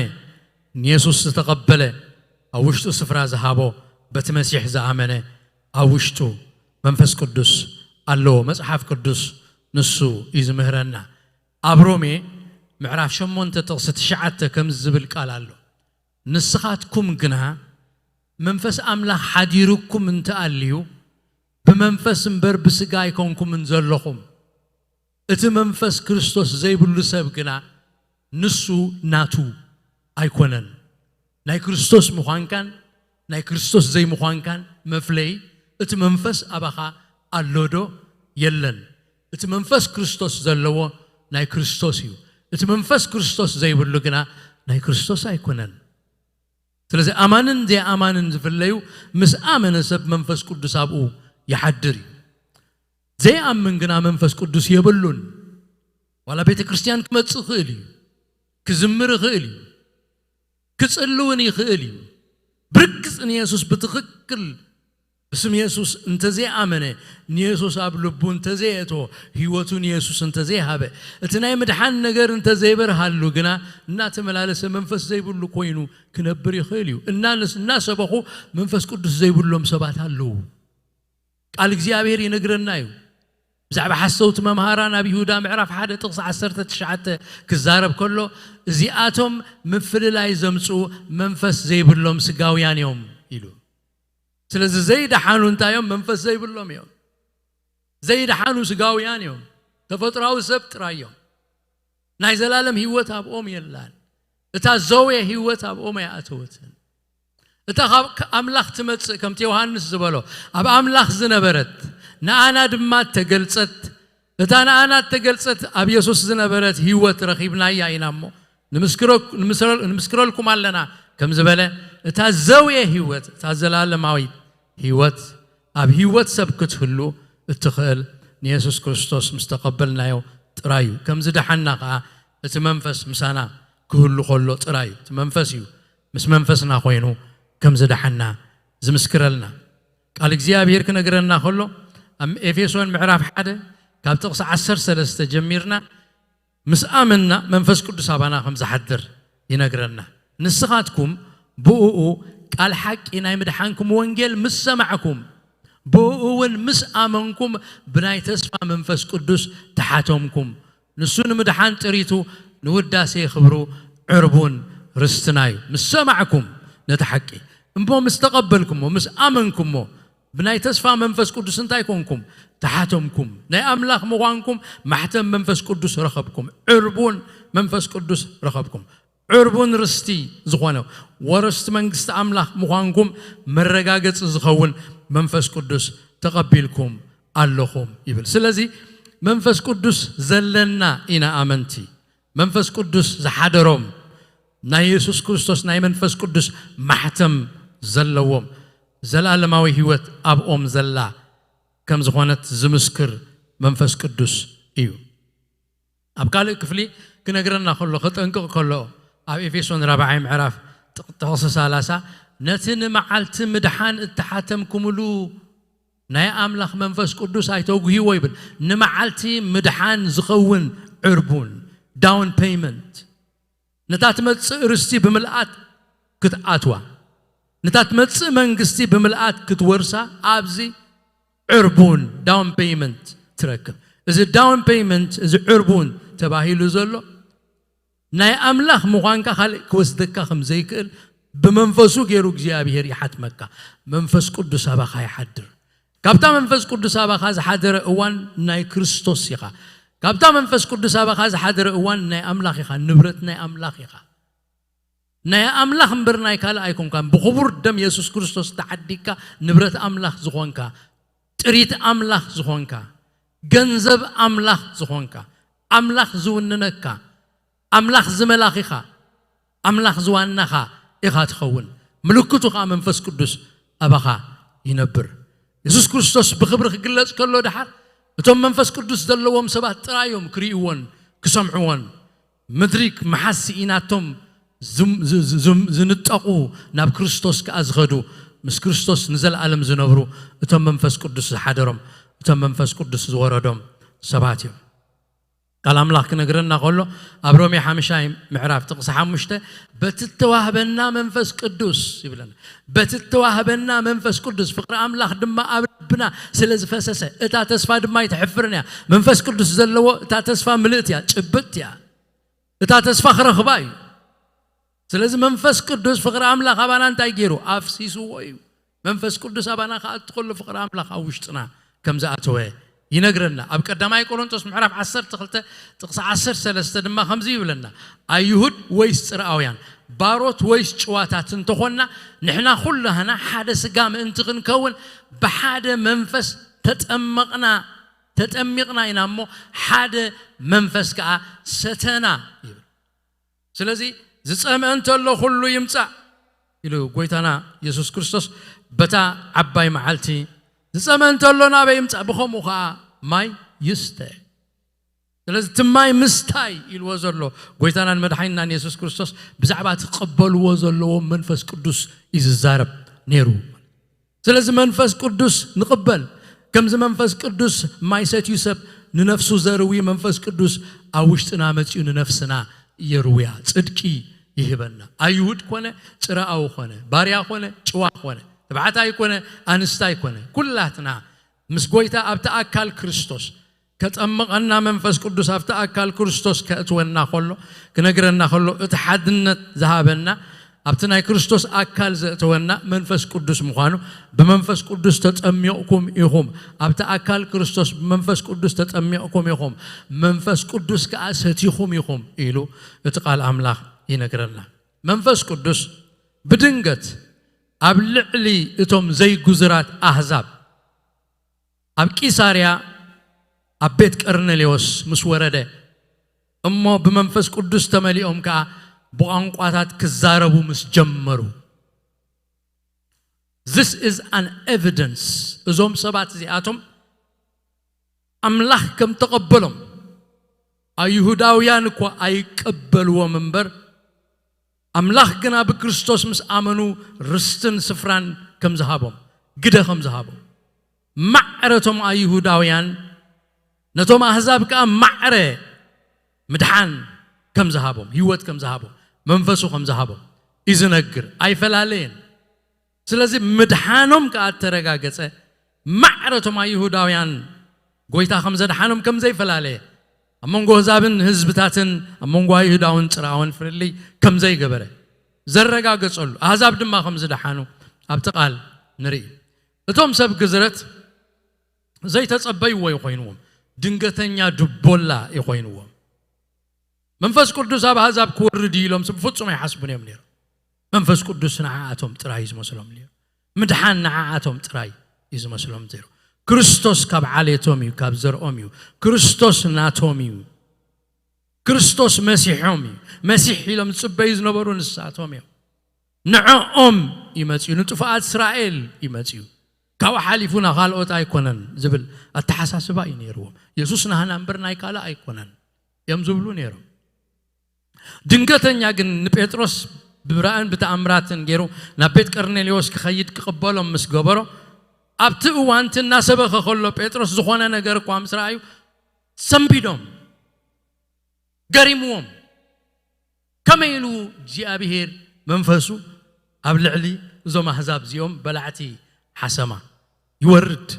ንየሱስ ዝተቐበለ ኣብ ውሽጡ ስፍራ ዝሃቦ በቲ መሲሕ ዝኣመነ ኣብ ውሽጡ መንፈስ ቅዱስ ኣለዎ። መጽሓፍ ቅዱስ ንሱ እዩ ዝምህረና። ኣብ ሮሜ ምዕራፍ ሸሞንተ ጥቕሲ ትሽዓተ ከምዚ ዝብል ቃል ኣሎ። ንስኻትኩም ግና መንፈስ ኣምላኽ ሓዲሩኩም እንተኣልዩ ብመንፈስ እምበር ብስጋ ኣይኮንኩምን ዘለኹም። እቲ መንፈስ ክርስቶስ ዘይብሉ ሰብ ግና ንሱ ናቱ ኣይኮነን። ናይ ክርስቶስ ምዃንካን ናይ ክርስቶስ ዘይምዃንካን መፍለይ እቲ መንፈስ ኣባኻ ኣሎ ዶ የለን። እቲ መንፈስ ክርስቶስ ዘለዎ ናይ ክርስቶስ እዩ። እቲ መንፈስ ክርስቶስ ዘይብሉ ግና ናይ ክርስቶስ ኣይኮነን። ስለዚ ኣማንን ዘይኣማንን ዝፍለዩ ምስ ኣመነ ሰብ መንፈስ ቅዱስ ኣብኡ ይሓድር እዩ። ዘይኣምን ግና መንፈስ ቅዱስ የብሉን። ዋላ ቤተ ክርስቲያን ክመጽእ ይኽእል እዩ፣ ክዝምር ይኽእል እዩ፣ ክጽሊ እውን ይኽእል እዩ። ብርግጽ ንየሱስ ብትኽክል ብስም የሱስ እንተዘይኣመነ፣ ንየሱስ ኣብ ልቡ እንተዘየእተዎ፣ ህይወቱ ንየሱስ እንተዘይሃበ፣ እቲ ናይ ምድሓን ነገር እንተዘይበርሃሉ ግና እናተመላለሰ መንፈስ ዘይብሉ ኮይኑ ክነብር ይኽእል እዩ። እናነስ- እናሰበኹ መንፈስ ቅዱስ ዘይብሎም ሰባት ኣለዉ። ቃል እግዚኣብሔር ይነግረና እዩ። ብዛዕባ ሓሰውቲ መምሃራን ኣብ ይሁዳ ምዕራፍ ሓደ ጥቕሲ ዓሰርተ ትሽዓተ ክዛረብ ከሎ፣ እዚኣቶም ምፍልላይ ዘምጽኡ መንፈስ ዘይብሎም ስጋውያን እዮም ኢሉ። ስለዚ ዘይደሓኑ እንታይ እዮም? መንፈስ ዘይብሎም እዮም። ዘይደሓኑ ስጋውያን እዮም። ተፈጥሯዊ ሰብ ጥራይ እዮም። ናይ ዘላለም ህይወት ኣብኦም የላን። እታ ዘውየ ህይወት ኣብኦም ኣይኣተወትን። እታ ካብ ኣምላኽ ትመጽእ፣ ከምቲ ዮሃንስ ዝበሎ፣ ኣብ ኣምላኽ ዝነበረት ንኣና ድማ እተገልጸት፣ እታ ንኣና እተገልጸት ኣብ የሱስ ዝነበረት ህይወት ረኺብናያ ኢና እሞ ንምስክረኩ- ንምስረ- ንምስክረልኩም ኣለና ከም ዝበለ፣ እታ ዘውየ ህይወት፣ እታ ዘላለማዊት ህይወት ኣብ ህይወት ሰብ ክትህሉ እትኽእል ንየሱስ ክርስቶስ ምስ ተቐበልናዮ ጥራይ እዩ። ከም ዝደሓንና ኸኣ እቲ መንፈስ ምሳና ክህሉ ከሎ ጥራይ እዩ። እቲ መንፈስ እዩ ምስ መንፈስና ኮይኑ ከም ዝደሓና ዝምስክረልና። ቃል እግዚኣብሔር ክነግረና ከሎ ኣብ ኤፌሶን ምዕራፍ ሓደ ካብ ጥቕሲ ዓሰርተ ሰለስተ ጀሚርና ምስ ኣመንና መንፈስ ቅዱስ ኣባና ከም ዝሓድር ይነግረና። ንስኻትኩም ብእኡ ቃል ሓቂ ናይ ምድሓንኩም ወንጌል ምስ ሰማዕኩም ብእኡ እውን ምስ ኣመንኩም ብናይ ተስፋ መንፈስ ቅዱስ ተሓተምኩም። ንሱ ንምድሓን ጥሪቱ ንውዳሴ ክብሩ ዕርቡን ርስትና እዩ። ምስ ሰማዕኩም ነቲ ሓቂ እሞ ምስ ተቐበልኩሞ ምስ ኣመንኩሞ ብናይ ተስፋ መንፈስ ቅዱስ እንታይ ኮንኩም? ተሓተምኩም። ናይ ኣምላኽ ምዃንኩም ማሕተም መንፈስ ቅዱስ ረኸብኩም። ዕርቡን መንፈስ ቅዱስ ረኸብኩም። ዕርቡን ርስቲ ዝኾነ ወረስቲ መንግስቲ ኣምላኽ ምዃንኩም መረጋገጺ ዝኸውን መንፈስ ቅዱስ ተቐቢልኩም ኣለኹም ይብል። ስለዚ መንፈስ ቅዱስ ዘለና ኢና ኣመንቲ። መንፈስ ቅዱስ ዝሓደሮም ናይ የሱስ ክርስቶስ ናይ መንፈስ ቅዱስ ማሕተም ዘለዎም ዘለዓለማዊ ህይወት ኣብኦም ዘላ ከም ዝኾነት ዝምስክር መንፈስ ቅዱስ እዩ። ኣብ ካልእ ክፍሊ ክነግረና ከሎ፣ ክጠንቅቕ ከሎ፣ ኣብ ኤፌሶን ራብዓይ ምዕራፍ ጥቕ-፣ ጥቕሲ ሰላሳ፣ "ነቲ ንመዓልቲ ምድሓን እተሓተምኩምሉ ናይ ኣምላኽ መንፈስ ቅዱስ ኣይተጉህይዎ" ይብል። ንመዓልቲ ምድሓን ዝኸውን ዕርቡን፣ ዳውን ፔይመንት፣ ነታ ትመጽእ ርስቲ ብምልኣት ክትኣትዋ፣ ነታ ትመጽእ መንግስቲ ብምልኣት ክትወርሳ ኣብዚ ዕርቡን፣ ዳውን ፔይመንት፣ ትረክብ። እዚ ዳውን ፔይመንት፣ እዚ ዕርቡን ተባሂሉ ዘሎ ናይ ኣምላኽ ምዃንካ ካልእ ክወስደካ ከም ዘይክእል ብመንፈሱ ገይሩ እግዚኣብሔር ይሓትመካ። መንፈስ ቅዱስ ኣባኻ ይሓድር። ካብታ መንፈስ ቅዱስ ኣባኻ ዝሓደረ እዋን ናይ ክርስቶስ ኢኻ። ካብታ መንፈስ ቅዱስ ኣባኻ ዝሓደረ እዋን ናይ ኣምላኽ ኢኻ፣ ንብረት ናይ ኣምላኽ ኢኻ። ናይ ኣምላኽ እምበር ናይ ካልእ ኣይኮንካን። ብኽቡር ደም የሱስ ክርስቶስ ተዓዲግካ ንብረት ኣምላኽ ዝኾንካ፣ ጥሪት ኣምላኽ ዝኾንካ፣ ገንዘብ ኣምላኽ ዝኾንካ፣ ኣምላኽ ዝውንነካ፣ ኣምላኽ ዝመላኺኻ፣ ኣምላኽ ዝዋናኻ ኢኻ ትኸውን። ምልክቱ ኸዓ መንፈስ ቅዱስ ኣባኻ ይነብር። የሱስ ክርስቶስ ብኽብሪ ክግለጽ ከሎ ደሓር እቶም መንፈስ ቅዱስ ዘለዎም ሰባት ጥራይ እዮም ክርእይዎን ክሰምዕዎን። ምድሪ መሓዝ ስኢናቶም ዝም-፣ ዝ-፣ ዝ-፣ ዝም-፣ ዝንጠቑ ናብ ክርስቶስ ከኣ ዝኸዱ፣ ምስ ክርስቶስ ንዘለኣለም ዝነብሩ እቶም መንፈስ ቅዱስ ዝሓደሮም፣ እቶም መንፈስ ቅዱስ ዝወረዶም ሰባት እዮም። ቃል ኣምላኽ ክነግረና ከሎ ኣብ ሮሜ ሓምሻይ ምዕራፍ ጥቕሲ ሓሙሽተ፣ "በቲ እተዋህበና መንፈስ ቅዱስ" ይብለና። "በቲ እተዋህበና መንፈስ ቅዱስ ፍቕሪ ኣምላኽ ድማ ኣብ ልብና ስለ ዝፈሰሰ" እታ ተስፋ ድማ ኣይትሕፍርን እያ። መንፈስ ቅዱስ ዘለዎ እታ ተስፋ ምልእቲ እያ፣ ጭብጥቲ እያ። እታ ተስፋ ክረኽባ እዩ። ስለዚ መንፈስ ቅዱስ ፍቕሪ ኣምላኽ ኣባና እንታይ ገይሩ? ኣፍሲስዎ እዩ። መንፈስ ቅዱስ ኣባና ክኣቱ ከሎ ፍቕሪ ኣምላኽ ኣብ ውሽጥና ከም ዝኣተወ ይነግረና። ኣብ ቀዳማይ ቆሮንቶስ ምዕራፍ ዓሰርተ ክልተ ጥቕሲ ዓሰርተ ሰለስተ ድማ ከምዚ ይብለና፣ "ኣይሁድ ወይስ ጽርኣውያን፣ ባሮት ወይስ ጭዋታት እንተኾንና፣ ንሕና ኩላህና ሓደ ስጋ ምእንቲ ክንከውን ብሓደ መንፈስ ተጠመቕና፣ ተጠሚቕና ኢና እሞ ሓደ መንፈስ ከኣ ሰተና" ይብል። ስለዚ ዝጸምአ እንተሎ ኩሉ ይምጻእ ኢሉ ጎይታና የሱስ ክርስቶስ በታ ዓባይ መዓልቲ ዝጸምአ እንተሎ ናበይ ይምጻእ፣ ብኸምኡ ኸኣ ማይ ይስተ። ስለዚ እቲ ማይ ምስታይ ኢልዎ ዘሎ ጎይታናን መድሓኒናን የሱስ ክርስቶስ ብዛዕባ እቲ ክቕበልዎ ዘለዎም መንፈስ ቅዱስ እዩ ዝዛረብ ነይሩ። ስለዚ መንፈስ ቅዱስ ንቕበል። ከምዚ መንፈስ ቅዱስ ማይ ሰትዩ ሰብ ንነፍሱ ዘርዊ መንፈስ ቅዱስ ኣብ ውሽጥና መጺኡ ንነፍስና የርውያ፣ ጽድቂ ይህበና። ኣይሁድ ኮነ፣ ጽርኣዊ ኮነ፣ ባርያ ኮነ፣ ጭዋ ኮነ፣ ተባዕታይ ኮነ፣ ኣንስታይ ኮነ፣ ኩላትና ምስ ጎይታ ኣብቲ ኣካል ክርስቶስ ከጠምቐና መንፈስ ቅዱስ ኣብቲ ኣካል ክርስቶስ ከእትወና ከሎ፣ ክነግረና ከሎ፣ እቲ ሓድነት ዝሃበና ኣብቲ ናይ ክርስቶስ ኣካል ዘእተወና መንፈስ ቅዱስ ምዃኑ፣ "ብመንፈስ ቅዱስ ተጠሚቕኩም ኢኹም፣ ኣብቲ ኣካል ክርስቶስ ብመንፈስ ቅዱስ ተጠሚቕኩም ኢኹም፣ መንፈስ ቅዱስ ከኣ ሰቲኹም ኢኹም" ኢሉ እቲ ቃል ኣምላኽ ይነግረና። መንፈስ ቅዱስ ብድንገት ኣብ ልዕሊ እቶም ዘይጉዙራት ኣህዛብ ኣብ ቂሳርያ ኣብ ቤት ቀርኔሌዎስ ምስ ወረደ፣ እሞ ብመንፈስ ቅዱስ ተመሊኦም ከኣ ብቋንቋታት ክዛረቡ ምስ ጀመሩ። This is an evidence። እዞም ሰባት እዚኣቶም ኣምላኽ ከም ተቐበሎም ኣይሁዳውያን እኳ ኣይቀበልዎም እምበር፣ ኣምላኽ ግና ብክርስቶስ ምስ ኣመኑ ርስትን ስፍራን ከም ዝሃቦም፣ ግደ ከም ዝሃቦም፣ ማዕረቶም ኣይሁዳውያን ነቶም ኣህዛብ ከኣ ማዕረ ምድሓን ከም ዝሃቦም፣ ህይወት ከም ዝሃቦም፣ መንፈሱ ከም ዝሃቦም እዩ ዝነግር። ኣይፈላለየን። ስለዚ ምድሓኖም ከኣ እተረጋገጸ፣ ማዕረቶም ኣይሁዳውያን ጎይታ ከም ዘድሓኖም ከም ዘይፈላለየ፣ ኣብ መንጎ ኣህዛብን ህዝብታትን ኣብ መንጎ ኣይሁዳውን ጽርኣውን ፍልልይ ከም ዘይገበረ ዘረጋገጸሉ፣ ኣህዛብ ድማ ከም ዝደሓኑ ኣብቲ ቃል ንርኢ። እቶም ሰብ ግዝረት ዘይተጸበይዎ እዩ ኮይንዎም። ድንገተኛ ድቦላ እዩ ኮይንዎም። መንፈስ ቅዱስ ኣብ ኣህዛብ ክወርድ እዩ ኢሎም ብፍጹም ኣይሓስቡን እዮም ነይሮም። መንፈስ ቅዱስ ንዓኣቶም ጥራይ እዩ ዝመስሎም ነይሩ። ምድሓን ንዓኣቶም ጥራይ እዩ ዝመስሎም ነይሩ። ክርስቶስ ካብ ዓሌቶም እዩ፣ ካብ ዘርኦም እዩ። ክርስቶስ ናቶም እዩ። ክርስቶስ መሲሖም እዩ። መሲሕ ኢሎም ዝጽበዩ ዝነበሩ ንሳቶም እዮም። ንዕኦም ይመጽዩ፣ ንጥፉኣት እስራኤል ይመጽዩ። ካብኡ ሓሊፉ ናብ ካልኦት ኣይኮነን ዝብል ኣተሓሳስባ እዩ ነይርዎም። የሱስ ናህና እምበር ናይ ካልእ ኣይኮነን እዮም ዝብሉ ነይሮም። ድንገተኛ ግን ንጴጥሮስ ብብራእን ብተኣምራትን ገይሩ ናብ ቤት ቀርኔሌዎስ ክኸይድ ክቕበሎም ምስ ገበሮ፣ ኣብቲ እዋን እቲ እናሰበኸ ከሎ ጴጥሮስ ዝኾነ ነገር እኳ ምስ ረኣዩ ሰንቢዶም፣ ገሪምዎም። ከመይ ኢሉ እግዚኣብሔር መንፈሱ ኣብ ልዕሊ እዞም ኣህዛብ እዚኦም በላዕቲ ሓሰማ ይወርድ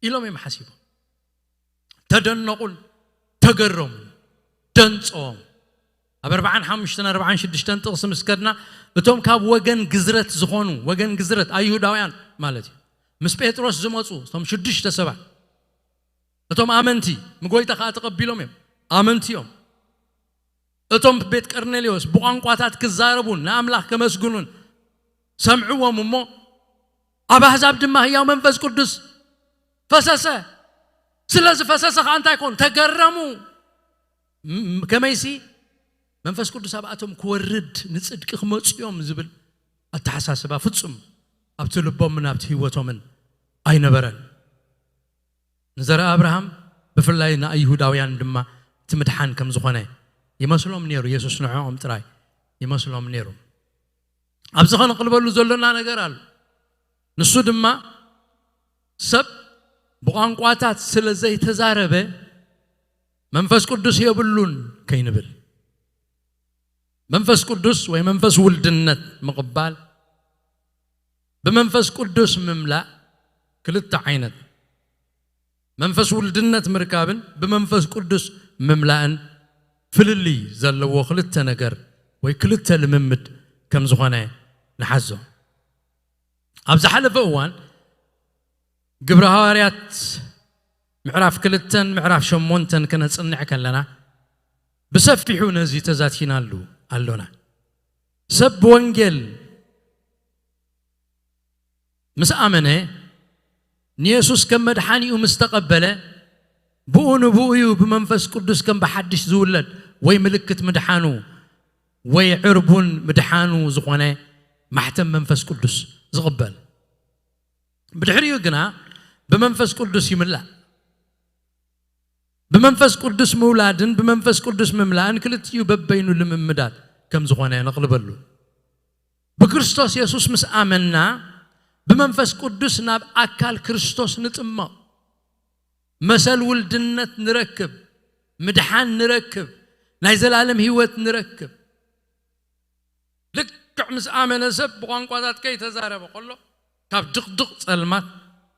ኢሎም እዮም ሓሲቦም። ተደነቑን ተገረሙ፣ ደንጸዎም። ኣብ ኣርባዓን ሓሙሽተን ኣርባዓን ሽዱሽተን ጥቕሲ ምስ ከድና፣ እቶም ካብ ወገን ግዝረት ዝኾኑ፣ ወገን ግዝረት ኣይሁዳውያን ማለት እዩ፣ ምስ ጴጥሮስ ዝመጹ እቶም ሽዱሽተ ሰባት፣ እቶም ኣመንቲ ንጎይታ ኸዓ ተቐቢሎም እዮም፣ ኣመንቲ እዮም። እቶም ቤት ቀርኔሌዎስ ብቋንቋታት ክዛረቡን ንኣምላኽ ከመስግኑን ሰምዕዎም እሞ፣ ኣብ ኣህዛብ ድማ ህያው መንፈስ ቅዱስ ፈሰሰ። ስለ ዝፈሰሰ ኸዓ እንታይ ኮን? ተገረሙ። ም-፣ ከመይሲ መንፈስ ቅዱስ ኣብኣቶም ክወርድ ንጽድቂ ክመጹ እዮም ዝብል ኣተሓሳስባ ፍጹም ኣብቲ ልቦምን ኣብቲ ህይወቶምን ኣይነበረን። ንዘርኣ ኣብርሃም ብፍላይ ንኣይሁዳውያን ድማ እቲ ምድሓን ከም ዝኾነ ይመስሎም ነይሩ። የሱስ ንዕኦም ጥራይ ይመስሎም ነይሩ። ኣብዚ ኸነቕልበሉ ዘሎና ነገር ኣሎ። ንሱ ድማ ሰብ ብቋንቋታት ስለ ዘይተዛረበ መንፈስ ቅዱስ የብሉን ከይንብል። መንፈስ ቅዱስ ወይ መንፈስ ውልድነት ምቕባል፣ ብመንፈስ ቅዱስ ምምላእ ክልተ ዓይነት። መንፈስ ውልድነት ምርካብን ብመንፈስ ቅዱስ ምምላእን ፍልልይ ዘለዎ ክልተ ነገር ወይ ክልተ ልምምድ ከም ዝኾነ ንሓዞ። ኣብ ዝሓለፈ እዋን ግብረ ሃዋርያት ምዕራፍ ክልተን ምዕራፍ ሸሞንተን ክነጽንዕ ከለና ብሰፊሑ ነዚ ተዛቲናሉ ኣሎና። ሰብ ብወንጌል ምስ ኣመነ፣ ንየሱስ ከም መድሓኒኡ ምስ ተቐበለ፣ ብኡ ንብኡ እዩ ብመንፈስ ቅዱስ ከም ብሓድሽ ዝውለድ ወይ ምልክት ምድሓኑ ወይ ዕርቡን ምድሓኑ ዝኾነ ማሕተም መንፈስ ቅዱስ ዝቕበል። ብድሕሪኡ ግና ብመንፈስ ቅዱስ ይምላእ። ብመንፈስ ቅዱስ ምውላድን ብመንፈስ ቅዱስ ምምላእን ክልቲኡ በበይኑ ልምምዳት ከም ዝኾነ ነቕልበሉ። ብክርስቶስ የሱስ ምስ ኣመንና ብመንፈስ ቅዱስ ናብ ኣካል ክርስቶስ ንጥመቕ። መሰል ውልድነት ንረክብ፣ ምድሓን ንረክብ፣ ናይ ዘላለም ህይወት ንረክብ። ልክዕ ምስ ኣመነ ሰብ ብቋንቋታት ከይተዛረበ ከሎ ካብ ድቕድቕ ጸልማት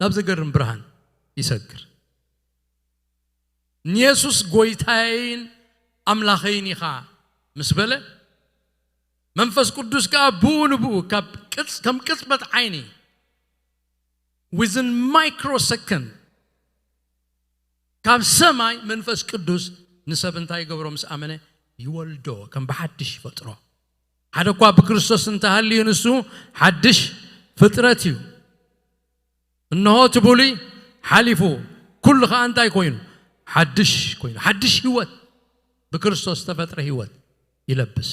ናብ ዘገርም ብርሃን ይሰግር። ንየሱስ ጎይታየይን ኣምላኸይን ኢኻ ምስ በለ፣ መንፈስ ቅዱስ ከኣ ብኡ ንብኡ ካብ ቅጽ-፣ ከም ቅጽበት ዓይኒ፣ within microsecond፣ ካብ ሰማይ መንፈስ ቅዱስ ንሰብ እንታይ ይገብሮ? ምስ ኣመነ ይወልዶ፣ ከም ብሓድሽ ይፈጥሮ። ሓደ እኳ ብክርስቶስ እንተሃልዩ ንሱ ሓድሽ ፍጥረት እዩ። እንሆ እቲ ብሉይ ሓሊፉ፣ ኩሉ ኸኣ እንታይ ኮይኑ? ሓድሽ ኮይኑ፣ ሓድሽ ህይወት፣ ብክርስቶስ ዝተፈጥረ ህይወት ይለብስ።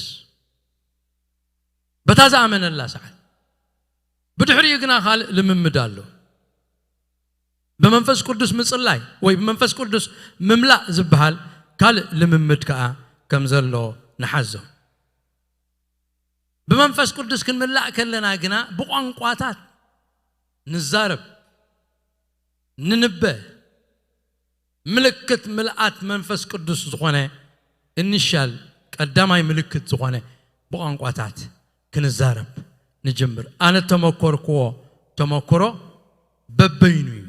በታ ዝኣመነላ ሰዓት። ብድሕሪኡ ግና ካልእ ልምምድ ኣሎ። ብመንፈስ ቅዱስ ምጽላይ ወይ ብመንፈስ ቅዱስ ምምላእ ዝበሃል ካልእ ልምምድ ከኣ ከም ዘሎ ንሓዞ። ብመንፈስ ቅዱስ ክንምላእ ከለና ግና ብቋንቋታት ንዛረብ፣ ንንበ። ምልክት ምልኣት መንፈስ ቅዱስ ዝኾነ፣ ኢኒሻል ቀዳማይ ምልክት ዝኾነ፣ ብቋንቋታት ክንዛረብ ንጅምር። ኣነ ተመኮርክዎ ተመክሮ በበይኑ እዩ።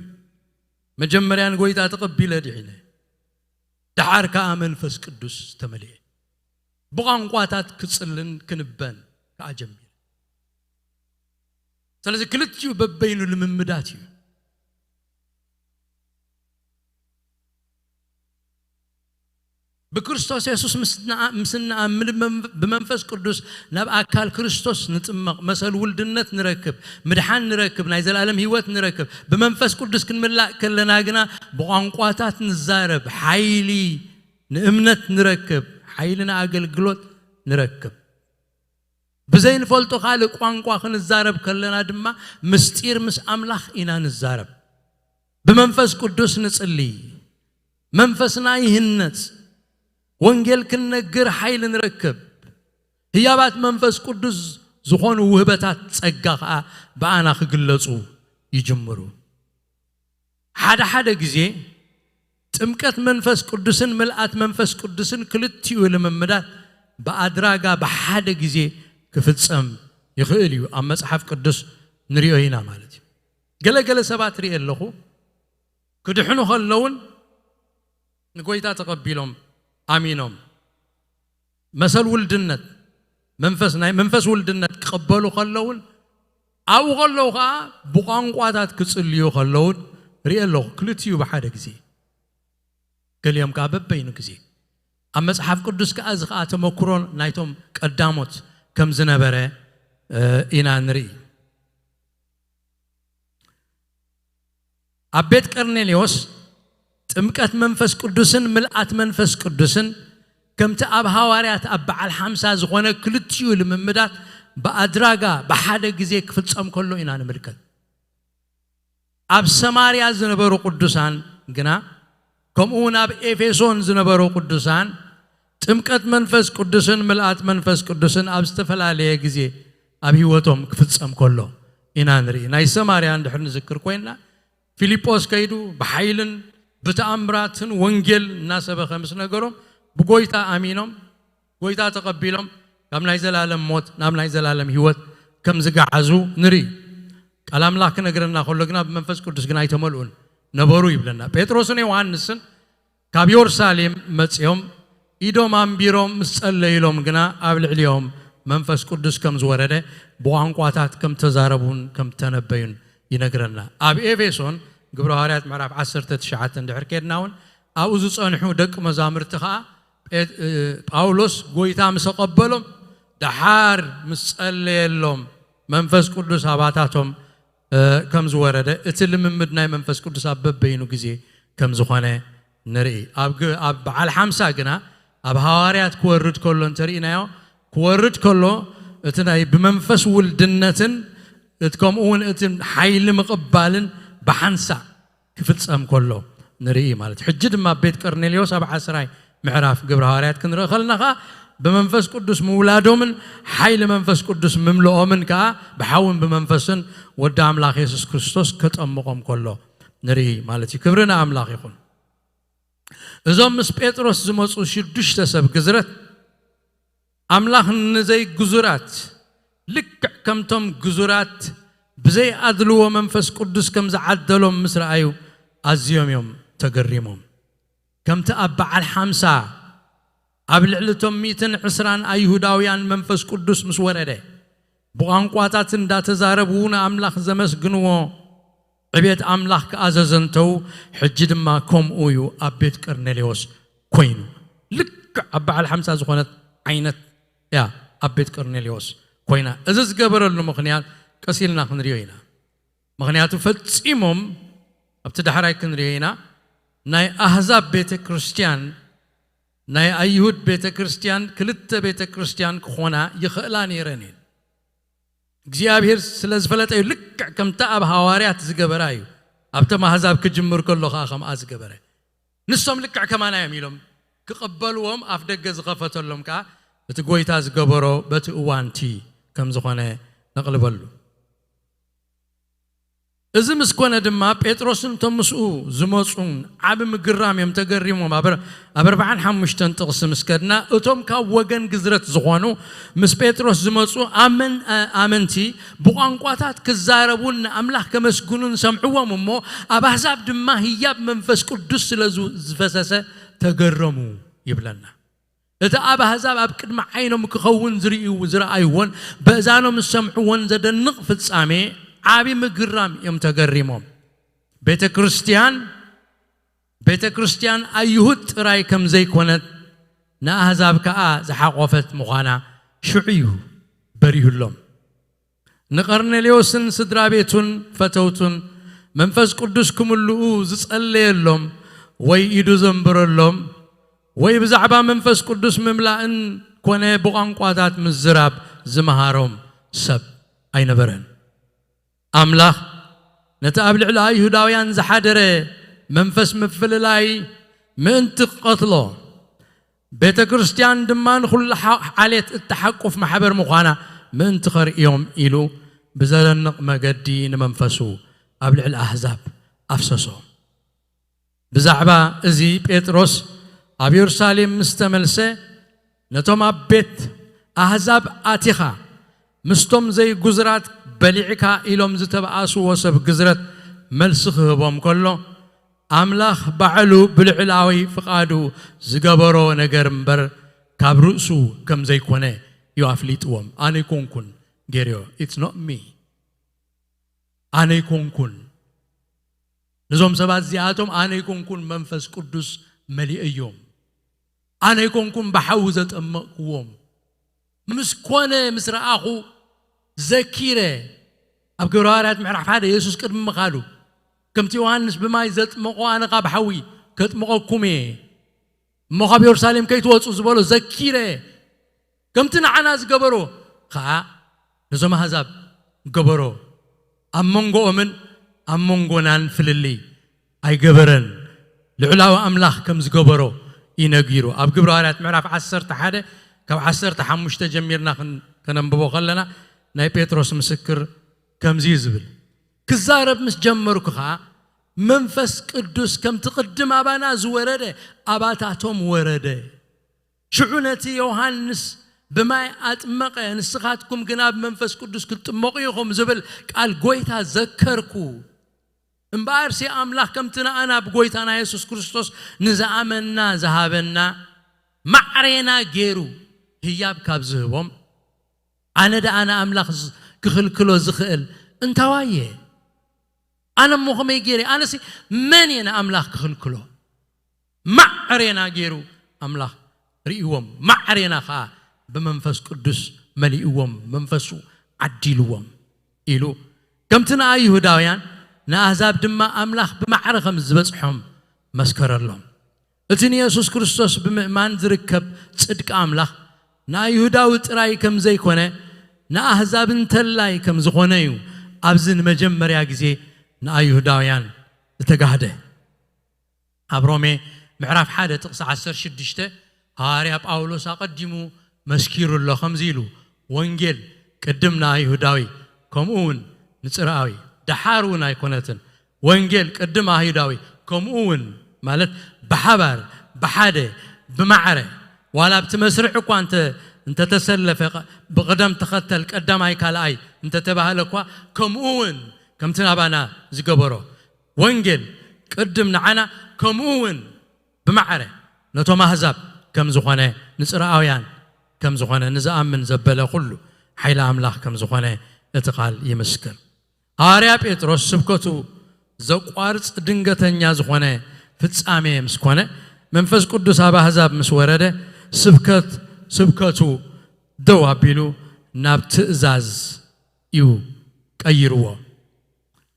መጀመርያ ንጎይታ ተቐቢለ ድሒነ፣ ደሓር ከኣ መንፈስ ቅዱስ ተመልኤ። ብቋንቋታት ክጽልን ክንበን ከኣ ጀሚረ። ስለዚ ክልቲኡ በበይኑ ልምምዳት እዩ። ብክርስቶስ የሱስ ምስ ንኣ-፣ ምስ እንኣምን ብመንፈ-፣ ብመንፈስ ቅዱስ ናብ ኣካል ክርስቶስ ንጥመቕ፣ መሰል ውልድነት ንረክብ፣ ምድሓን ንረክብ፣ ናይ ዘላለም ህይወት ንረክብ። ብመንፈስ ቅዱስ ክንምላእ ከለና ግና ብቋንቋታት ንዛረብ፣ ሓይሊ ንእምነት ንረክብ፣ ሓይሊ ንኣገልግሎት ንረክብ። ብዘይንፈልጦ ካልእ ቋንቋ ክንዛረብ ከለና ድማ ምስጢር ምስ ኣምላኽ ኢና ንዛረብ። ብመንፈስ ቅዱስ ንጽሊ፣ መንፈስና ይህነጽ፣ ወንጌል ክንነግር ሓይሊ ንረክብ። ህያባት መንፈስ ቅዱስ ዝኾኑ ውህበታት ጸጋ ኸኣ ብኣና ክግለጹ ይጅምሩ። ሓደ ሓደ ግዜ ጥምቀት መንፈስ ቅዱስን ምልኣት መንፈስ ቅዱስን ክልቲኡ ልምምዳት ብኣድራጋ ብሓደ ግዜ ክፍጸም ይኽእል እዩ። ኣብ መጽሓፍ ቅዱስ ንሪኦ ኢና ማለት እዩ። ገለ ገለ ሰባት ሪኤ ኣለኹ፣ ክድሕኑ ከለውን ንጎይታ ተቐቢሎም ኣሚኖም፣ መሰል ውልድነት፣ መንፈስ፣ ናይ መንፈስ ውልድነት ክቐበሉ ከለውን ኣብኡ ከለዉ ኸዓ ብቋንቋታት ክጽልዩ ከለውን ሪኤ ኣለኹ። ክልቲኡ ብሓደ ግዜ፣ ገሊኦም ከኣ በበይኑ ግዜ። ኣብ መጽሓፍ ቅዱስ ከኣ እዚ ኸኣ ተመክሮ ናይቶም ቀዳሞት ከም ዝነበረ፣ እ፣ ኢና ንርኢ። ኣብ ቤት ቀርኔሌዎስ ጥምቀት መንፈስ ቅዱስን ምልኣት መንፈስ ቅዱስን ከምቲ ኣብ ሃዋርያት ኣብ በዓል ሓምሳ ዝኾነ ክልቲኡ ልምምዳት ብኣድራጋ ብሓደ ግዜ ክፍጸም ከሎ ኢና ንምልከት። ኣብ ሰማርያ ዝነበሩ ቅዱሳን ግና፣ ከምኡ እውን ኣብ ኤፌሶን ዝነበሩ ቅዱሳን ጥምቀት መንፈስ ቅዱስን ምልኣት መንፈስ ቅዱስን ኣብ ዝተፈላለየ ግዜ ኣብ ህይወቶም ክፍጸም ከሎ ኢና ንርኢ። ናይ ሰማርያ እንድሕር ንዝክር ኮይንና፣ ፊልጶስ ከይዱ ብሓይልን ብተኣምራትን ወንጌል እናሰበኸ ምስ ነገሮም፣ ብጎይታ ኣሚኖም፣ ጎይታ ተቐቢሎም፣ ካብ ናይ ዘላለም ሞት ናብ ናይ ዘላለም ህይወት ከም ዝገዓዙ ንርኢ። ቃል ኣምላኽ ክነግረና ከሎ ግና፣ ብመንፈስ ቅዱስ ግና ኣይተመልኡን ነበሩ ይብለና። ጴጥሮስን ዮሃንስን ካብ የሩሳሌም መጺኦም፣ ኢዶም ኣንቢሮም ምስ ጸለዩሎም ግና፣ ኣብ ልዕሊኦም መንፈስ ቅዱስ ከም ዝወረደ፣ ብቋንቋታት ከም ተዛረቡን ከም ተነበዩን ይነግረና። ኣብ ኤፌሶን፣ ግብረ ሃዋርያት ምዕራፍ ዓሰርተ ትሽዓተ እንድሕር ኬድና እውን፣ ኣብኡ ዝጸንሑ ደቂ መዛሙርቲ ኸኣ፣ ጴ-፣ እ፣ ጳውሎስ ጎይታ ምስ ኣቐበሎም፣ ደሓር ምስ ጸለየሎም፣ መንፈስ ቅዱስ ኣባታቶም፣ እ፣ ከም ዝወረደ፣ እቲ ልምምድ ናይ መንፈስ ቅዱስ ኣብ በበይኑ ግዜ ከም ዝኾነ ንርኢ። ኣብ ግ-፣ ኣብ በዓል ሓምሳ ግና፣ ኣብ ሃዋርያት ክወርድ ከሎ እንተርኢናዮ፣ ክወርድ ከሎ፣ እቲ ናይ ብመንፈስ ውልድነትን፣ እቲ ከምኡ እውን እቲ ሓይሊ ምቕባልን ብሓንሳእ ክፍጸም ከሎ ንርኢ ማለት እዩ። ሕጂ ድማ ኣብ ቤት ቀርኔሌዎስ ኣብ ዓስራይ ምዕራፍ ግብረ ሃዋርያት ክንርኢ ከለና ኸኣ፣ ብመንፈስ ቅዱስ ምውላዶምን ሓይሊ መንፈስ ቅዱስ ምምልኦምን ከኣ ብሓውን ብመንፈስን ወዲ ኣምላኽ የሱስ ክርስቶስ ከጠምቖም ከሎ ንርኢ ማለት እዩ። ክብሪ ንኣምላኽ ይኹን። እዞም ምስ ጴጥሮስ ዝመጹ ሽዱሽተ ሰብ ግዝረት፣ ኣምላኽ ንዘይግዙራት ልክዕ ከምቶም ግዙራት ብዘይ ኣድልዎ መንፈስ ቅዱስ ከም ዝዓደሎም ምስ ረኣዩ፣ ኣዝዮም እዮም ተገሪሞም። ከምቲ ኣብ በዓል ሓምሳ ኣብ ልዕሊ እቶም ሚእትን ዕስራን ኣይሁዳውያን መንፈስ ቅዱስ ምስ ወረደ፣ ብቋንቋታት እንዳተዛረቡ ንኣምላኽ ዘመስግንዎ፣ ዕቤት ኣምላኽ ከኣ ዘዘንተዉ፣ ሕጂ ድማ ከምኡ እዩ ኣብ ቤት ቀርኔሌዎስ ኮይኑ። ልክዕ ኣብ በዓል ሓምሳ ዝኾነት ዓይነት እያ ኣብ ቤት ቀርኔሌዎስ ኮይና። እዚ ዝገበረሉ ምኽንያት ቀስ ኢልና ክንሪኦ ኢና። ምኽንያቱ ፈጺሞም፣ ኣብቲ ዳሕራይ ክንሪኦ ኢና፣ ናይ ኣህዛብ ቤተ ክርስቲያን፣ ናይ ኣይሁድ ቤተ ክርስቲያን ክልተ ቤተ ክርስቲያን ክኾና ይኽእላ ነይረን እየን። እግዚኣብሔር ስለ ዝፈለጠ እዩ፣ ልክዕ ከምቲ ኣብ ሃዋርያት ዝገበራ እዩ። ኣብቶም ኣህዛብ ክጅምር ከሎ ኸኣ ከምኣ ዝገበረ። ንሶም ልክዕ ከማና እዮም ኢሎም ክቕበልዎም ኣፍ ደገ ዝኸፈተሎም ከኣ እቲ ጎይታ ዝገበሮ በቲ እዋንቲ ከም ዝኾነ ነቕልበሉ። እዚ ምስ ኮነ ድማ ጴጥሮስን እቶም ምስኡ ዝመጹን ዓቢ ምግራም እዮም ተገሪሞም። ኣብ ኣብ ኣርብዓን ሓሙሽተን ጥቕሲ ምስ ከድና፣ እቶም ካብ ወገን ግዝረት ዝኾኑ ምስ ጴጥሮስ ዝመጹ ኣመን ኣመንቲ ብቋንቋታት ክዛረቡን ንኣምላኽ ከመስግኑን ሰምዕዎም እሞ፣ ኣብ ኣህዛብ ድማ ህያብ መንፈስ ቅዱስ ስለ ዝ- ዝፈሰሰ ተገረሙ ይብለና። እቲ ኣብ ኣህዛብ ኣብ ቅድሚ ዓይኖም ክኸውን ዝርእዩ ዝረኣይዎን በእዛኖም ዝሰምዕዎን ዘደንቕ ፍጻሜ ዓቢ ምግራም እዮም ተገሪሞም። ቤተ ክርስቲያን ቤተ ክርስቲያን ኣይሁድ ጥራይ ከም ዘይኮነት ንኣህዛብ ከኣ ዝሓቖፈት ምዃና ሽዑ እዩ በሪሁሎም። ንቀርኔሌዎስን ስድራ ቤቱን ፈተውቱን መንፈስ ቅዱስ ክምልኡ ዝጸለየሎም ወይ ኢዱ ዘንበረሎም ወይ ብዛዕባ መንፈስ ቅዱስ ምምላእን ኮነ ብቋንቋታት ምዝራብ ዝመሃሮም ሰብ ኣይነበረን። ኣምላኽ ነቲ ኣብ ልዕሊ ኣይሁዳውያን ዝሓደረ መንፈስ ምፍልላይ ምእንቲ ክቐትሎ፣ ቤተ ክርስቲያን ድማ ንኹሉ ሓ- ዓሌት እትሓቁፍ ማሕበር ምዃና ምእንቲ ኸርእዮም ኢሉ ብዘደንቕ መገዲ ንመንፈሱ ኣብ ልዕሊ ኣህዛብ ኣፍሰሶ። ብዛዕባ እዚ ጴጥሮስ ኣብ የሩሳሌም ምስ ተመልሰ፣ ነቶም ኣብ ቤት ኣህዛብ ኣቲኻ ምስቶም ዘይጉዝራት በሊዕካ ኢሎም ዝተባኣስዎ ሰብ ግዝረት መልሲ ክህቦም ከሎ፣ ኣምላኽ ባዕሉ ብልዑላዊ ፍቓዱ ዝገበሮ ነገር እምበር ካብ ርእሱ ከም ዘይኮነ እዩ ኣፍሊጥዎም። ኣነ ኣይኮንኩን ገይረዮ። It's not me. ኣነ ኣይኮንኩን። ነዞም ሰባት እዚኣቶም ኣነ ኣይኮንኩን መንፈስ ቅዱስ መሊአዮም። ኣነ ኣይኮንኩን ብሓዊ ዘጠመቕክዎም። ምስ ኮነ ምስ ረኣኹ ዘኪረ። ኣብ ግብረ ሃዋርያት ምዕራፍ ሓደ የሱስ ቅድሚ ምኻዱ ከምቲ ዮሃንስ ብማይ ዘጥመቖ ኣነ ካብ ሓዊ ከጥምቐኩም እየ። እሞ ካብ የሩሳሌም ከይትወፁ ዝበሎ ዘኪረ። ከምቲ ንዓና ዝገበሮ ኸዓ ነዞም ኣህዛብ ገበሮ። ኣብ መንጎኦምን ኣብ መንጎናን ፍልልይ ኣይገበረን። ልዑላዊ ኣምላኽ ከም ዝገበሮ እዩ ነጊሩ። ኣብ ግብረ ሃዋርያት ምዕራፍ ዓሰርተ ሓደ ካብ ዓሰርተ ሓሙሽተ ጀሚርና ክን- ከነንብቦ ከለና ናይ ጴጥሮስ ምስክር ከምዚ እዩ ዝብል። ክዛረብ ምስ ጀመርኩ ኸዓ መንፈስ ቅዱስ ከምቲ ቅድም ኣባና ዝወረደ ኣባታቶም ወረደ። ሽዑ ነቲ ዮሃንስ ብማይ ኣጥመቐ፣ ንስኻትኩም ግና ብመንፈስ ቅዱስ ክትጥመቑ ኢኹም ዝብል ቃል ጎይታ ዘከርኩ። እምበኣርሲ ኣምላኽ ከምቲ ንኣና ብጎይታና የሱስ ክርስቶስ ንዝኣመንና ዝሃበና ማዕሬና ገይሩ ህያብ ካብ ዝህቦም፣ ኣነ ደኣ ንኣምላኽ ዝ- ክኽልክሎ ዝኽእል እንታዋየ? ኣነ እሞ ከመይ ገይረ? ኣነሲ መን እየ ንኣምላኽ ክኽልክሎ? ማዕሬና ገይሩ ኣምላኽ ርእይዎም፣ ማዕሬና ኸዓ ብመንፈስ ቅዱስ መሊእዎም፣ መንፈሱ ዓዲልዎም ኢሉ ከምቲ ንኣይሁዳውያን ንኣህዛብ ድማ ኣምላኽ ብማዕረ ከም ዝበጽሖም መስከረሎም። እቲ ንየሱስ ክርስቶስ ብምእማን ዝርከብ ጽድቂ ኣምላኽ ንኣይሁዳዊ ጥራይ ከም ዘይኮነ ንኣህዛብ እንተላይ ከም ዝኾነ እዩ ኣብዚ ንመጀመርያ ግዜ ንኣይሁዳውያን ዝተጋህደ። ኣብ ሮሜ ምዕራፍ ሓደ ጥቕሲ ዓሰርተ ሽዱሽተ ሃዋርያ ጳውሎስ ኣቐዲሙ መስኪሩ ኣሎ። ከምዚ ኢሉ፣ ወንጌል ቅድም ንኣይሁዳዊ ከምኡ እውን ንጽርኣዊ ደሓር እውን ኣይኮነትን። ወንጌል ቅድም ኣይሁዳዊ ከምኡ እውን ማለት ብሓባር ብሓደ ብማዕረ ዋላ ኣብቲ መስርዕ እኳ እንተ እንተተሰለፈ ቐ- ብቕደም ተኸተል ቀዳማይ ካልኣይ እንተተባህለ እኳ ከምኡ እውን ከምቲ ናባና ዝገበሮ ወንጌል ቅድም ንዓና ከምኡ እውን ብማዕረ ነቶም ኣህዛብ ከም ዝኾነ ንጽርኣውያን ከም ዝኾነ ንዝኣምን ዘበለ ኩሉ ሓይሊ ኣምላኽ ከም ዝኾነ እቲ ቃል ይምስክር። ሃዋርያ ጴጥሮስ ስብከቱ ዘቋርጽ ድንገተኛ ዝኾነ ፍጻሜ ምስ ኮነ መንፈስ ቅዱስ ኣብ ኣህዛብ ምስ ወረደ ስብከት ስብከቱ ደው ኣቢሉ ናብ ትእዛዝ እዩ ቀይርዎ።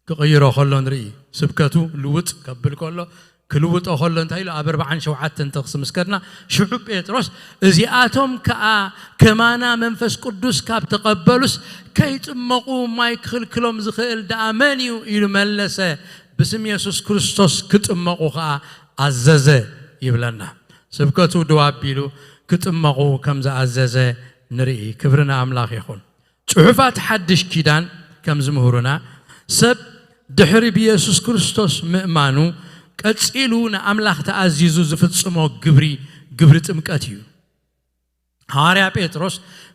ክቕይሮ ከሎ ንርኢ። ስብከቱ ልውጥ ከብል ከሎ ክልውጦ ከሎ እንታይ ኢሉ ኣብ ኣርብዓን ሸውዓተን ጥቕሲ ምስ ከድና ሽዑ ጴጥሮስ እዚኣቶም ከኣ ከማና መንፈስ ቅዱስ ካብ ተቐበሉስ ከይጥመቑ ማይ ክኽልክሎም ዝኽእል ደኣ መን እዩ ኢሉ መለሰ። ብስም የሱስ ክርስቶስ ክጥመቑ ከኣ ኣዘዘ ይብለና። ስብከቱ ደው ኣቢሉ ክጥመቑ ከም ዝኣዘዘ ንርኢ። ክብሪ ንኣምላኽ ይኹን። ጽሑፋት ሓድሽ ኪዳን ከም ዝምህሩና፣ ሰብ ድሕሪ ብየሱስ ክርስቶስ ምእማኑ ቀጺሉ ንኣምላኽ ተኣዚዙ ዝፍጽሞ ግብሪ፣ ግብሪ ጥምቀት እዩ። ሃዋርያ ጴጥሮስ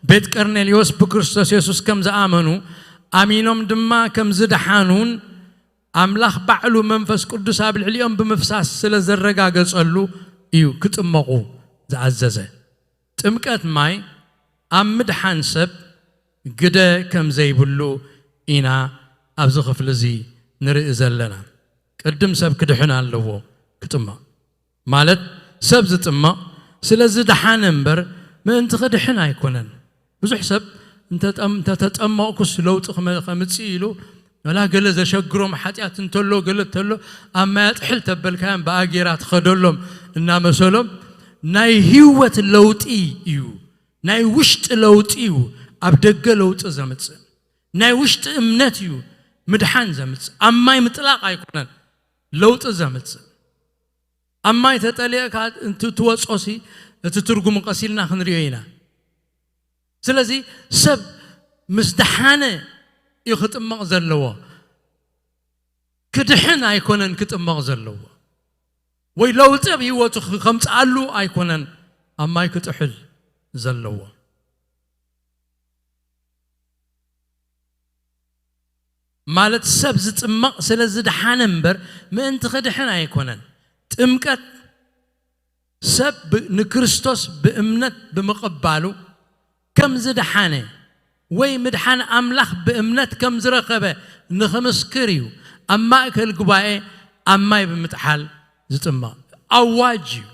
ቤት ቀርኔልዮስ ብክርስቶስ የሱስ ከም ዝኣመኑ ኣሚኖም ድማ ከም ዝደሓኑን ኣምላኽ ባዕሉ መንፈስ ቅዱስ ኣብ ልዕሊኦም ብምፍሳስ ስለ ዘረጋገጸሉ እዩ ክጥመቑ ዝኣዘዘ። ጥምቀት ማይ ኣብ ምድሓን ሰብ ግደ ከም ዘይብሉ ኢና ኣብዚ ክፍሊ እዚ ንርኢ ዘለና። ቅድም ሰብ ክድሕን ኣለዎ ክጥመቕ። ማለት ሰብ ዝጥመቕ ስለ ዝደሓነ እምበር ምእንቲ ክድሕን ኣይኮነን። ብዙሕ ሰብ እንተጠም-፣ እንተተጠመቕኩስ ለውጢ ክመ-፣ ከምጽእ ኢሉ፣ ወላ ገለ ዘሸግሮም ሓጢኣት እንተሎ፣ ገለ እንተሎ፣ ኣብ ማይ ኣጥሕል ተበልካዮም ብኣጌራ ትኸደሎም እናመሰሎም፣ ናይ ህይወት ለውጢ እዩ። ናይ ውሽጢ ለውጢ እዩ። ኣብ ደገ ለውጢ ዘምጽእ። ናይ ውሽጢ እምነት እዩ ምድሓን ዘምጽእ። ኣብ ማይ ምጥላቕ ኣይኮነን ለውጢ ዘምጽእ። ኣብ ማይ ተጠሊእካ እንት-፣ ትወጾሲ እቲ ትርጉሙ ቀሲልና ክንሪኦ ኢና። ስለዚ ሰብ ምስ ደሓነ እዩ ክጥመቕ ዘለዎ። ክድሕን ኣይኮነን ክጥመቕ ዘለዎ። ወይ ለውጢ ኣብ ህይወቱ ክ-፣ ከምጽኣሉ ኣይኮነን ኣብ ማይ ክጥሕል ዘለዎ። ማለት ሰብ ዝጥመቕ ስለ ዝደሓነ እምበር ምእንቲ ክድሕን ኣይኮነን። ጥምቀት ሰብ ብ-፣ ንክርስቶስ ብእምነት ብምቕባሉ ከም ዝደሓነ ወይ ምድሓን ኣምላኽ ብእምነት ከም ዝረኸበ ንኽምስክር እዩ ኣብ ማእከል ጉባኤ ኣብ ማይ ብምጥሓል ዝጥመቕ። ኣዋጅ እዩ።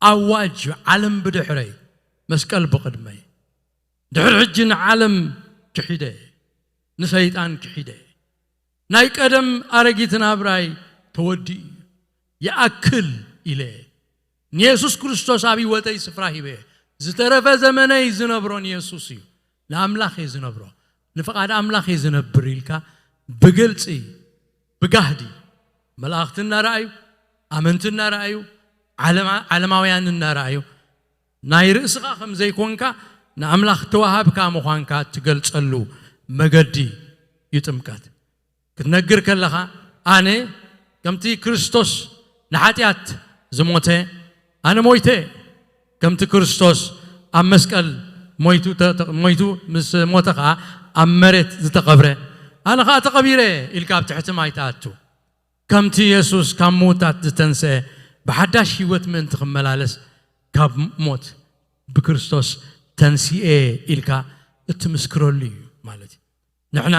ኣዋጅ እዩ። ዓለም ብድሕረይ፣ መስቀል ብቕድመይ። ድሕሪ ሕጂ ንዓለም ክሒደ፣ ንሰይጣን ክሒደ። ናይ ቀደም ኣረጊት ናብራይ ተወዲኡ እዩ። ይኣክል ኢለ ንየሱስ ክርስቶስ ኣብ ህይወተይ ስፍራ ሂበ። ዝተረፈ ዘመነይ ዝነብሮ ንየሱስ እዩ። ንኣምላኽ እየ ዝነብሮ። ንፍቓድ ኣምላኽ እየ ዝነብር ኢልካ ብግልጺ፣ ብጋህዲ፣ መላእኽቲ እናረኣዩ፣ ኣመንቲ እናረኣዩ፣ ዓለማ-፣ ዓለማውያን እናረኣዩ፣ ናይ ርእስኻ ከም ዘይኮንካ ንኣምላኽ ተዋሃብካ ምዃንካ ትገልጸሉ መገዲ እዩ ጥምቀት። ክትነግር ከለኻ፣ ኣነ ከምቲ ክርስቶስ ንሓጢኣት ዝሞተ፣ ኣነ ሞይተ፣ ከምቲ ክርስቶስ ኣብ መስቀል ሞይቱ ተ-፣ ተ-፣ ሞይቱ ምስ ሞተ ኸዓ ኣብ መሬት ዝተቐብረ፣ ኣነ ኸዓ ተቐቢረ ኢልካ ኣብ ትሕቲ ማይ ትኣቱ። ከምቲ የሱስ ካብ ምዉታት ዝተንስአ፣ ብሓዳሽ ህይወት ምእንቲ ክመላለስ፣ ካብ ሞት ብክርስቶስ ተንሲኤ ኢልካ እትምስክረሉ እዩ ማለት እዩ። ንሕና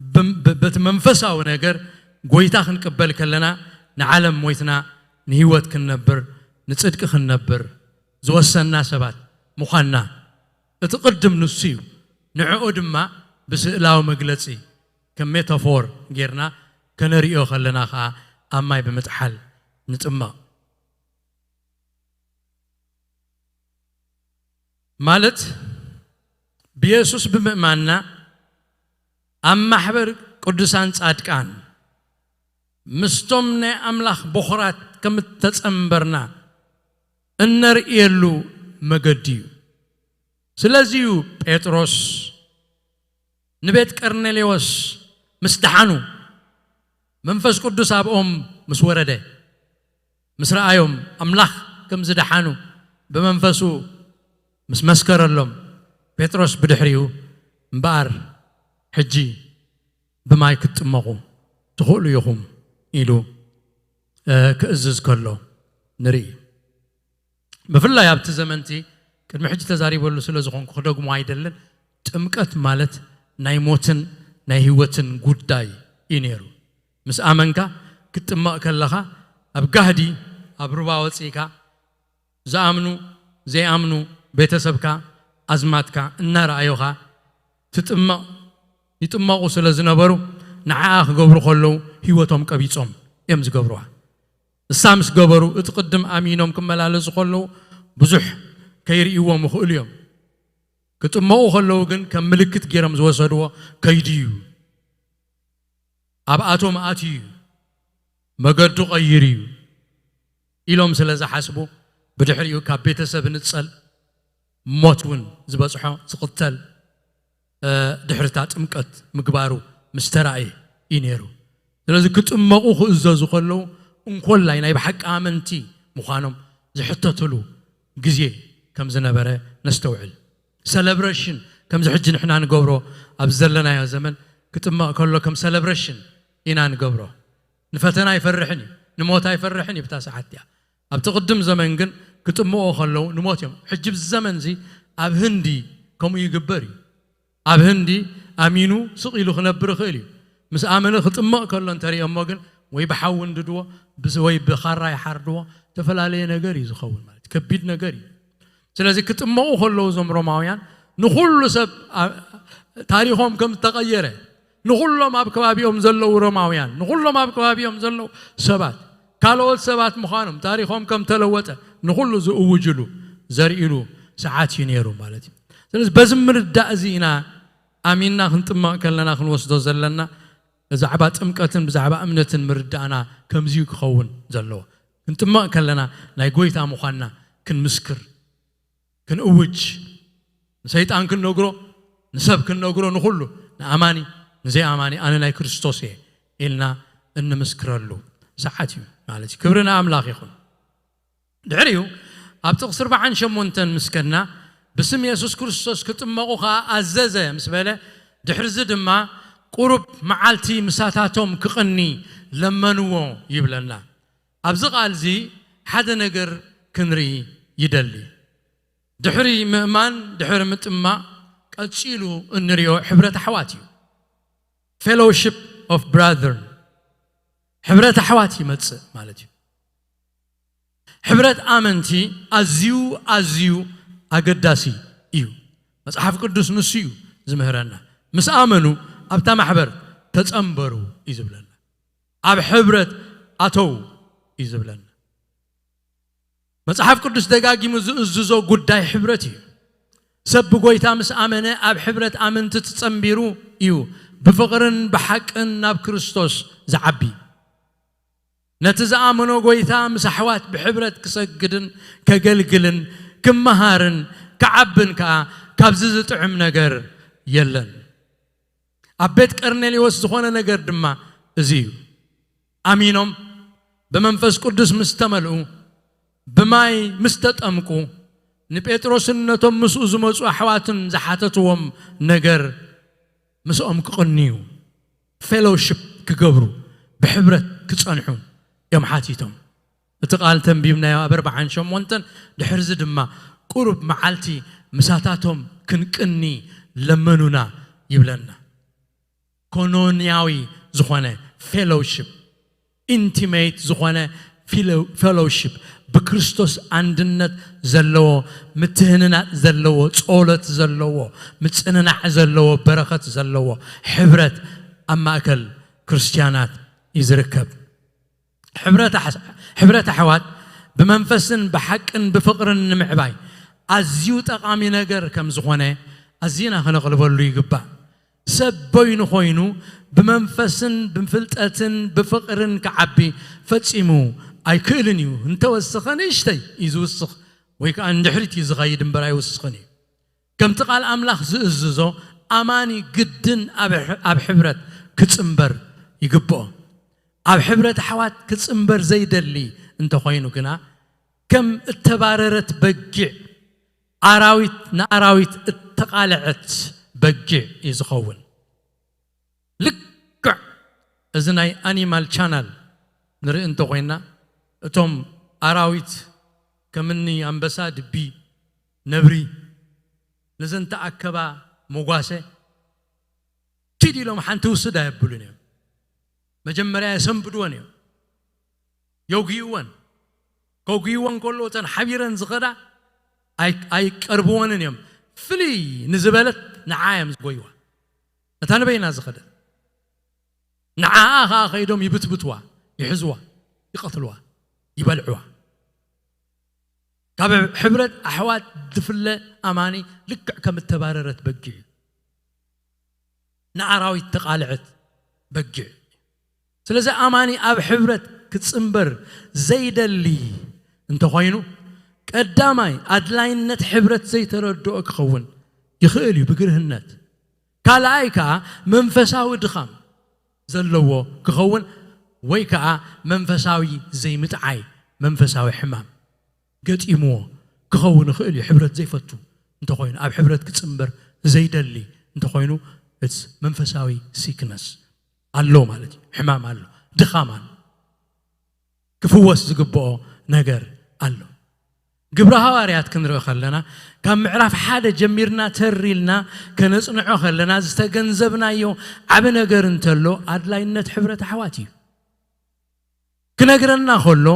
ብም-፣ ብ-፣ በቲ መንፈሳዊ ነገር ጎይታ ክንቅበል ከለና፣ ንዓለም ሞይትና ንህይወት ክንነብር፣ ንጽድቂ ክንነብር ዝወሰንና ሰባት ምዃንና እቲ ቅድም ንሱ እዩ። ንዕኡ ድማ ብስእላዊ መግለጺ፣ ከም ሜታፎር ጌርና ከነርእዮ ከለና ኸኣ፣ ኣብ ማይ ብምጥሓል ንጥመቕ። ማለት፣ ብየሱስ ብምእማንና፣ ኣብ ማሕበር ቅዱሳን ጻድቃን፣ ምስቶም ናይ ኣምላኽ በኹራት ከም እተጸንበርና እነርእየሉ መገዲ እዩ። ስለዚ እዩ ጴጥሮስ ንቤት ቀርኔሌዎስ ምስ ደሓኑ፣ መንፈስ ቅዱስ ኣብኦም ምስ ወረደ፣ ምስ ረኣዮም፣ ኣምላኽ ከም ዝደሓኑ ብመንፈሱ ምስ መስከረሎም፣ ጴጥሮስ ብድሕሪኡ፣ "እምበኣር ሕጂ ብማይ ክትጥመቑ ትኽእሉ ኢኹም" ኢሉ፣ እ፣ ክእዝዝ ከሎ ንርኢ። ብፍላይ ኣብቲ ዘመንቲ፣ ቅድሚ ሕጂ ተዛሪበሉ ስለ ዝኾንኩ ክደግሞ ኣይደልን፣ ጥምቀት ማለት ናይ ሞትን ናይ ህይወትን ጉዳይ እዩ ነይሩ። ምስ ኣመንካ፣ ክትጥመቕ ከለኻ፣ ኣብ ጋህዲ፣ ኣብ ሩባ ወጺእካ፣ ዝኣምኑ፣ ዘይኣምኑ፣ ቤተሰብካ፣ ኣዝማድካ እናረኣዩኻ ትጥመቕ፣ ይጥመቑ ስለ ዝነበሩ፣ ንዓኣ ክገብሩ ከለዉ ህይወቶም ቀቢጾም እዮም ዝገብሩዋ። እሳ ምስ ገበሩ፣ እቲ ቅድም ኣሚኖም ክመላለሱ ከለዉ ብዙሕ ከይርእይዎም ይኽእሉ እዮም። ክጥመቑ ከለዉ ግን ከም ምልክት ገይሮም ዝወሰድዎ ከይዱ እዩ። ኣብ ኣቶም ኣትዩ እዩ፣ መገዱ ቀይሩ እዩ ኢሎም ስለ ዝሓስቡ፣ ብድሕሪኡ ካብ ቤተሰብ ይንጸል፣ ሞት እውን ዝበጽሖ፣ ዝቕተል፣ ድሕርታ ጥምቀት ምግባሩ ምስ ተራእየ እዩ ነይሩ። ስለዚ ክጥመቑ ክእዘዙ ከለዉ እንኮላይ ናይ ብሓቂ ኣመንቲ ምዃኖም ዝሕተትሉ ግዜ ከም ዝነበረ ነስተውዕል። ሰለብረሽን ከምዚ ሕጂ ንሕና ንገብሮ ኣብ ዘለናዮ ዘመን ክጥመቕ ከሎ ከም ሰለብረሽን ኢና ንገብሮ። ንፈተና ኣይፈርሕን እዩ፣ ንሞት ኣይፈርሕን እዩ ብታ ሰዓት እያ። ኣብቲ ቅድም ዘመን ግን ክጥምቑ ከለዉ ንሞት እዮም። ሕጂ ብዚ ዘመን እዚ ኣብ ህንዲ ከምኡ ይግበር እዩ። ኣብ ህንዲ ኣሚኑ ስቕ ኢሉ ክነብር ይኽእል እዩ። ምስ ኣመነ ክጥመቕ ከሎ እንተሪኦሞ ግን ወይ ብሓዊ እንድድዎ ብስ- ወይ ብኻራ ይሓርድዎ፣ ዝተፈላለየ ነገር እዩ ዝኸውን፣ ማለት ከቢድ ነገር እዩ። ስለዚ ክጥመቑ ከለዉ እዞም ሮማውያን ንኹሉ ሰብ ኣ- ታሪኾም ከም ዝተቐየረ፣ ንኹሎም ኣብ ከባቢኦም ዘለዉ ሮማውያን፣ ንኹሎም ኣብ ከባቢኦም ዘለዉ ሰባት ካልኦት ሰባት ምዃኖም፣ ታሪኾም ከም ተለወጠ ንኹሉ ዝእውጅሉ ዘርእሉ ሰዓት እዩ ነይሩ ማለት እዩ። ስለዚ በዚ ምርዳእ እዚ ኢና ኣሚንና ክንጥመቕ ከለና ክንወስዶ ዘለና። ብዛዕባ ጥምቀትን ብዛዕባ እምነትን ምርዳእና ከምዚ እዩ ክኸውን ዘለዎ። ክንጥመቕ ከለና ናይ ጎይታ ምዃንና ክንምስክር፣ ክንእውጅ፣ ንሰይጣን ክንነግሮ፣ ንሰብ ክንነግሮ፣ ንኹሉ፣ ንኣማኒ ንዘይኣማኒ ኣነ ናይ ክርስቶስ እየ ኢልና እንምስክረሉ ሰዓት እዩ ማለት እዩ። ክብሪ ንኣምላኽ ይኹን። ድሕሪኡ ኣብ ጥቕሲ ኣርባዓን ሸሞንተን ምስ ከድና፣ ብስም የሱስ ክርስቶስ ክጥመቑ ኸኣ ኣዘዘ ምስ በለ፣ ድሕርዚ ድማ ቁሩብ መዓልቲ ምሳታቶም ክቕኒ ለመንዎ ይብለና። ኣብዚ ቃል እዚ ሓደ ነገር ክንርኢ ይደሊ። ድሕሪ ምእማን፣ ድሕሪ ምጥማቕ ቀጺሉ እንሪኦ ሕብረት ኣሕዋት እዩ። ፌሎውሺፕ ኦፍ ብራዘር፣ ሕብረት ኣሕዋት ይመጽእ ማለት እዩ። ሕብረት ኣመንቲ ኣዝዩ ኣዝዩ ኣገዳሲ እዩ። መጽሓፍ ቅዱስ ንሱ እዩ ዝምህረና። ምስ ኣመኑ ኣብታ ማሕበር ተጸንበሩ እዩ ዝብለና። ኣብ ሕብረት ኣተው እዩ ዝብለና። መጽሓፍ ቅዱስ ደጋጊሙ ዝእዝዞ ጉዳይ ሕብረት እዩ። ሰብ ብጎይታ ምስ ኣመነ ኣብ ሕብረት ኣመንቲ ተጸንቢሩ እዩ ብፍቕርን ብሓቅን ናብ ክርስቶስ ዝዓቢ። ነቲ ዝኣመኖ ጎይታ ምስ ኣሕዋት ብሕብረት ክሰግድን ከገልግልን ክመሃርን ክዓብን ከኣ ካብዚ ዝጥዕም ነገር የለን። ኣብ ቤት ቀርኔሌዎስ ዝኾነ ነገር ድማ እዚ እዩ። ኣሚኖም ብመንፈስ ቅዱስ ምስ ተመልኡ፣ ብማይ ምስ ተጠምቁ፣ ንጴጥሮስን ነቶም ምስኡ ዝመጹ ኣሕዋትን ዝሓተትዎም ነገር ምስኦም ክቕንዩ፣ ፌሎውሺፕ ክገብሩ፣ ብሕብረት ክጸንሑ እዮም ሓቲቶም። እቲ ቃል ተንቢብናዮ ኣብ ኣርባዓን ሸሞንተን፣ ድሕርዚ ድማ ቁሩብ መዓልቲ ምሳታቶም ክንቅኒ ለመኑና ይብለና። ኮኖንያዊ ዝኾነ ፌሎውሺፕ፣ ኢንቲሜት ዝኾነ ፊሎ- ፌሎውሺፕ፣ ብክርስቶስ ኣንድነት ዘለዎ፣ ምትህንናጽ ዘለዎ፣ ጸሎት ዘለዎ፣ ምጽንናዕ ዘለዎ፣ በረኸት ዘለዎ ሕብረት ኣብ ማእከል ክርስትያናት እዩ ዝርከብ። ሕብረት ኣሕ- ሕብረት ኣሕዋት ብመንፈስን ብሓቅን ብፍቕርን ንምዕባይ ኣዝዩ ጠቓሚ ነገር ከም ዝኾነ ኣዝና ከነቕልበሉ ይግባእ። ሰብ በይኑ ኮይኑ ብመንፈስን ብፍልጠትን ብፍቕርን ክዓቢ ፈጺሙ ኣይክእልን እዩ። እንተወሰኸ ንእሽተይ እዩ ዝውስኽ ወይ ከዓ ንድሕሪት እዩ ዝኸይድ እምበር ኣይውስኽን እዩ። ከምቲ ቃል ኣምላኽ ዝእዝዞ ኣማኒ ግድን ኣብ ሕ- ኣብ ሕብረት ክጽንበር ይግብኦ። ኣብ ሕብረት ኣሕዋት ክጽንበር ዘይደሊ እንተኾይኑ ግና ከም እተባረረት በጊዕ፣ ኣራዊት ንኣራዊት እተቓልዐት በጊዕ እዩ ዝኸውን። ልክዕ እዚ ናይ ኣኒማል ቻናል ንርኢ እንተኾይና፣ እቶም ኣራዊት ከምኒ ኣንበሳ፣ ድቢ፣ ነብሪ ንዘን ተኣከባ መጓሰ ኪድ ኢሎም ሓንቲ ውስድ ኣየብሉን እዮም። መጀመርያ የሰንብድወን እዮም፣ የጉይወን። ከጉይወን ከሎ እተን ሓቢረን ዝኸዳ ኣይ- ኣይቀርብወንን እዮም። ፍልይ ንዝበለት ንዓ እዮም ዝጎይዋ። እታ ንበይና ዝኸደት ንዓኣ ኸዓ ከይዶም ይብትብትዋ፣ ይሕዝዋ፣ ይቐትልዋ፣ ይበልዕዋ። ካብ ሕብረት ኣሕዋት ዝፍለ ኣማኒ ልክዕ ከም እተባረረት በጊዕ እዩ። ንኣራዊት ተቓልዐት በጊዕ። ስለዚ ኣማኒ ኣብ ሕብረት ክጽንበር ዘይደሊ እንተኾይኑ፣ ቀዳማይ ኣድላይነት ሕብረት ዘይተረድኦ ክኸውን ይኽእል እዩ። ብግርህነት ካልኣይ ከዓ መንፈሳዊ ድኻም ዘለዎ ክኸውን፣ ወይ ከዓ መንፈሳዊ ዘይምጥዓይ፣ መንፈሳዊ ሕማም ገጢምዎ ክኸውን ይኽእል እዩ። ሕብረት ዘይፈቱ እንተኾይኑ፣ ኣብ ሕብረት ክጽንበር ዘይደሊ እንተኾይኑ፣ እቲ መንፈሳዊ ሲክነስ ኣሎ ማለት እዩ። ሕማም ኣሎ፣ ድኻም ኣሎ፣ ክፍወስ ዝግብኦ ነገር ኣሎ። ግብረ ሃዋርያት ክንርኢ ከለና፣ ካብ ምዕራፍ ሓደ ጀሚርና ተሪልና ከነጽንዖ ከለና፣ ዝተገንዘብናዮ ዓቢ ነገር እንተሎ፣ ኣድላይነት ሕብረት ኣሕዋት እዩ። ክነግረና ከሎ፣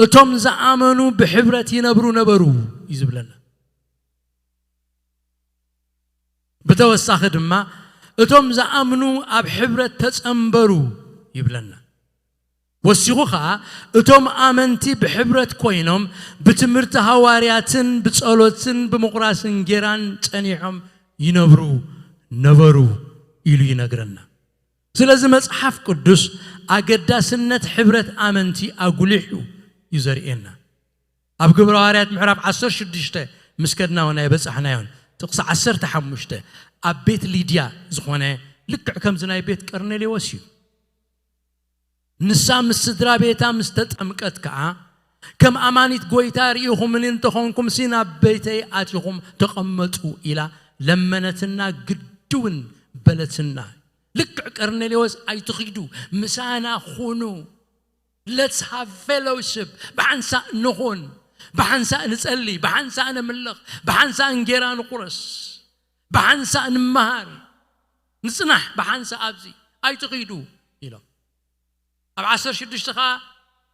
እቶም ዝኣመኑ ብሕብረት ይነብሩ ነበሩ እዩ ዝብለና። ብተወሳኺ ድማ፣ እቶም ዝኣምኑ ኣብ ሕብረት ተጸንበሩ ይብለና። ወሲኹ ኸኣ፣ እቶም ኣመንቲ ብሕብረት ኮይኖም ብትምህርቲ ሃዋርያትን ብጸሎትን ብምቑራስ እንጌራን ጸኒሖም ይነብሩ ነበሩ ኢሉ ይነግረና። ስለዚ መጽሓፍ ቅዱስ ኣገዳስነት ሕብረት ኣመንቲ ኣጉሊሑ እዩ ዘርእየና። ኣብ ግብረ ሃዋርያት ምዕራፍ ዓሰርተ ሽዱሽተ ምስ ከድና እውን ኣይበጻሕናዮን። ጥቕሲ ዓሰርተ ሓሙሽተ ኣብ ቤት ሊድያ ዝኾነ ልክዕ ከምዚ ናይ ቤት ቀርኔሌዎስ እዩ። ንሳ ምስ ስድራ ቤታ ምስ ተጠምቀት ከኣ፣ "ከም ኣማኒት ጐይታ ርኢኹምኒ እንተኾንኩምሲ ናብ ቤተይ ኣቲኹም ተቐመጡ" ኢላ ለመነትና፣ ግድውን በለትና። ልክዕ ቀርኔሌዎስ፣ "ኣይትኺዱ፣ ምሳና ኹኑ። Let's have fellowship። ብሓንሳእ ንኹን፣ ብሓንሳእ ንጸሊ፣ ብሓንሳእ ነምልኽ፣ ብሓንሳእ እንጌራ ንቑረስ፣ ብሓንሳእ ንመሃር፣ ንጽናሕ ብሓንሳእ ኣብዚ፣ ኣይትኺዱ" ኢሎም። ኣብ ዓሰርተ ሽዱሽተ ኸኣ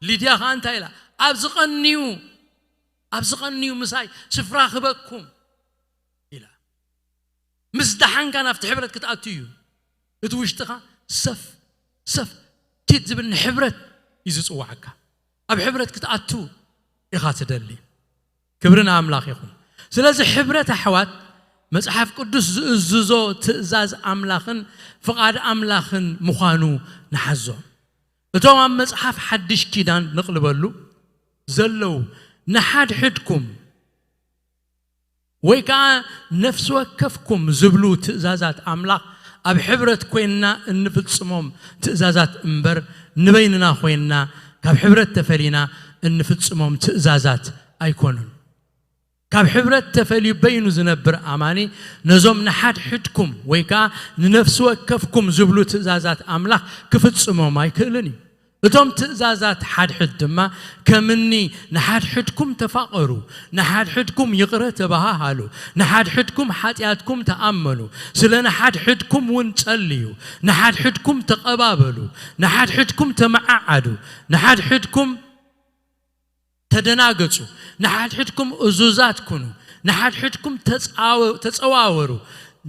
ሊድያ ኸኣ እንታይ ኢላ? "ኣብ ዝቐንዩ፣ ኣብ ዝቐንዩ ምሳይ ስፍራ ክበኩም" ኢላ። ምስ ደሓንካ ናብቲ ሕብረት ክትኣቱ እዩ። እቲ ውሽጥኻ ሰፍ፣ ሰፍ፣ ኪድ ዝብል ንሕብረት እዩ ዝጽዋዓካ። ኣብ ሕብረት ክትኣቱ ኢኻ ትደሊ። ክብሪ ንኣምላኽ ይኹን። ስለዚ ሕብረት ኣሕዋት መጽሓፍ ቅዱስ ዝእዝዞ ትእዛዝ ኣምላኽን ፍቓድ ኣምላኽን ምዃኑ ንሓዞ። እቶም ኣብ መጽሓፍ ሓድሽ ኪዳን ንቕልበሉ ዘለዉ ንሓድሕድኩም ወይ ከኣ ነፍሲ ወከፍኩም ዝብሉ ትእዛዛት ኣምላኽ ኣብ ሕብረት ኮይንና እንፍጽሞም ትእዛዛት እምበር ንበይንና ኮይንና ካብ ሕብረት ተፈሊና እንፍጽሞም ትእዛዛት ኣይኮኑን። ካብ ሕብረት ተፈልዩ በይኑ ዝነብር ኣማኒ ነዞም ንሓድሕድኩም ወይ ከኣ ንነፍሲ ወከፍኩም ዝብሉ ትእዛዛት ኣምላኽ ክፍጽሞም ኣይክእልን እዩ። እቶም ትእዛዛት ሓድሕድ ድማ ከምኒ ንሓድሕድኩም ተፋቐሩ፣ ንሓድሕድኩም ይቕረ ተባሃሃሉ፣ ንሓድሕድኩም ሓጢኣትኩም ተኣመኑ፣ ስለ ንሓድሕድኩም እውን ጸልዩ፣ ንሓድሕድኩም ተቐባበሉ፣ ንሓድሕድኩም ተመዓዓዱ፣ ንሓድሕድኩም ተደናገጹ፣ ንሓድሕድኩም እዙዛት ኩኑ፣ ንሓድሕድኩም ተጻወ-፣ ተጸዋወሩ፣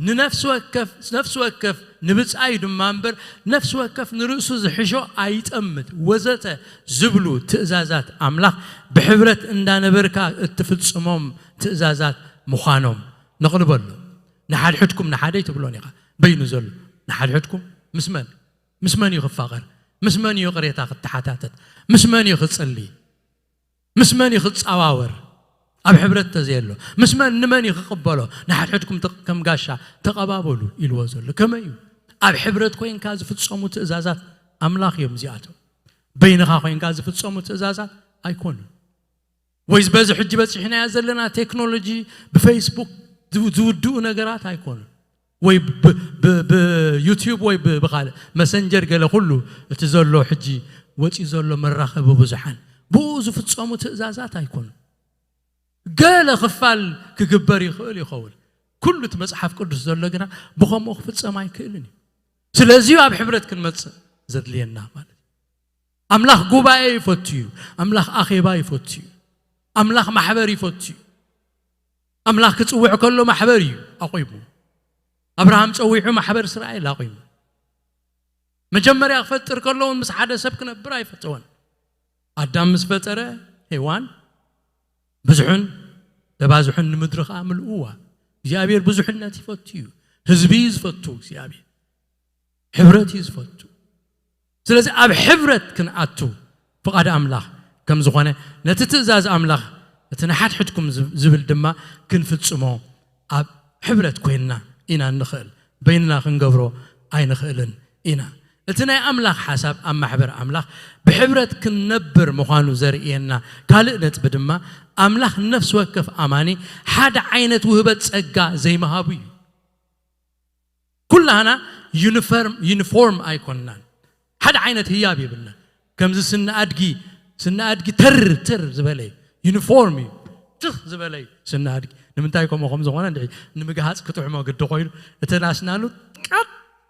ንነፍሲ ወከፍ፣ ነፍሲ ወከፍ ንብጻዩ ድማ እምበር፣ ነፍሲ ወከፍ ንርእሱ ዝሕሾ ኣይጠምት፣ ወዘተ ዝብሉ ትእዛዛት ኣምላኽ ብሕብረት እንዳነበርካ እትፍጽሞም ትእዛዛት ምዃኖም ነቕልበሉ። ንሓድሕድኩም ንሓደይ ትብሎን ኢኻ። በይኑ ዘሎ ንሓድሕድኩም ምስ መን? ምስ መን እዩ ክፋቐር? ምስ መን እዩ ቅሬታ ክተሓታተት? ምስ መን እዩ ክጽሊ? ምስ መን እዩ ክጻዋወር? ኣብ ሕብረት ተዘየሎ ምስ መን ንመን እዩ ክቕበሎ? ንሓድሕድኩም ተ-፣ ከም ጋሻ ተቐባበሉ ኢልዎ ዘሎ ከመይ እዩ? ኣብ ሕብረት ኮይንካ ዝፍጸሙ ትእዛዛት ኣምላኽ እዮም እዚኣቶም። በይንኻ ኮይንካ ዝፍጸሙ ትእዛዛት ኣይኮኑን። ወይ በዚ ሕጂ በጺሕናዮ ዘለና ቴክኖሎጂ ብፌስቡክ ዝው-፣ ዝውድኡ ነገራት ኣይኮኑን። ወይ ብ-፣ ብ-፣ ብዩቲዩብ ወይ ብ-፣ ብኻልእ መሰንጀር ገለ ኩሉ እቲ ዘሎ ሕጂ ወጺኡ ዘሎ መራኸቢ ብዙሓን ብኡ ዝፍጸሙ ትእዛዛት ኣይኮኑን። ገለ ክፋል ክግበር ይኽእል ይኸውን። ኩሉ እቲ መጽሓፍ ቅዱስ ዘሎ ግና ብኸምኡ ክፍጸም ኣይክእልን እዩ። ስለዚ እዩ ኣብ ሕብረት ክንመጽእ ዘድልየና ማለት እዩ። ኣምላኽ ጉባኤ ይፈቱ እዩ። ኣምላኽ ኣኼባ ይፈቱ እዩ። ኣምላኽ ማሕበር ይፈቱ እዩ። ኣምላኽ ክጽውዕ ከሎ ማሕበር እዩ ኣቑሙ። ኣብርሃም ጸዊዑ ማሕበር እስራኤል ኣቑሙ። መጀመርያ ክፈጥር ከሎ እውን ምስ ሓደ ሰብ ክነብር ኣይፈተወን። ኣዳም ምስ ፈጠረ ሄዋን፣ "ብዝሑን ተባዝሑን ንምድሪ ኸኣ ምልእዋ።" እግዚኣብሔር ብዙሕነት ይፈቱ እዩ። ህዝቢ እዩ ዝፈቱ እግዚኣብሔር። ሕብረት እዩ ዝፈቱ። ስለዚ ኣብ ሕብረት ክንኣቱ ፍቓድ ኣምላኽ ከም ዝኾነ፣ ነቲ ትእዛዝ ኣምላኽ፣ እቲ ንሓድሕድኩም ዝብ-፣ ዝብል ድማ ክንፍጽሞ ኣብ ሕብረት ኮይንና ኢና እንኽእል። በይንና ክንገብሮ ኣይንኽእልን ኢና። እቲ ናይ ኣምላኽ ሓሳብ ኣብ ማሕበር ኣምላኽ ብሕብረት ክንነብር ምዃኑ ዘርእየና ካልእ ነጥቢ ድማ፣ ኣምላኽ ንነፍሲ ወከፍ ኣማኒ ሓደ ዓይነት ውህበት ጸጋ ዘይምሃቡ እዩ። ኩላህና ዩኒፎርም ዩኒፎርም ኣይኮንናን። ሓደ ዓይነት ህያብ የብልና። ከምዚ ስኒ ኣድጊ፣ ስኒ ኣድጊ ተር ተር ዝበለ ዩኒፎርም እዩ። ትኽ ዝበለ እዩ ስኒ ኣድጊ። ንምንታይ ከምኡ ከም ዝኾነ እንድዒ ንምግሃጽ ክጥዕሞ ግዲ ኮይኑ፣ እቲ ናስናኑ ቀጥ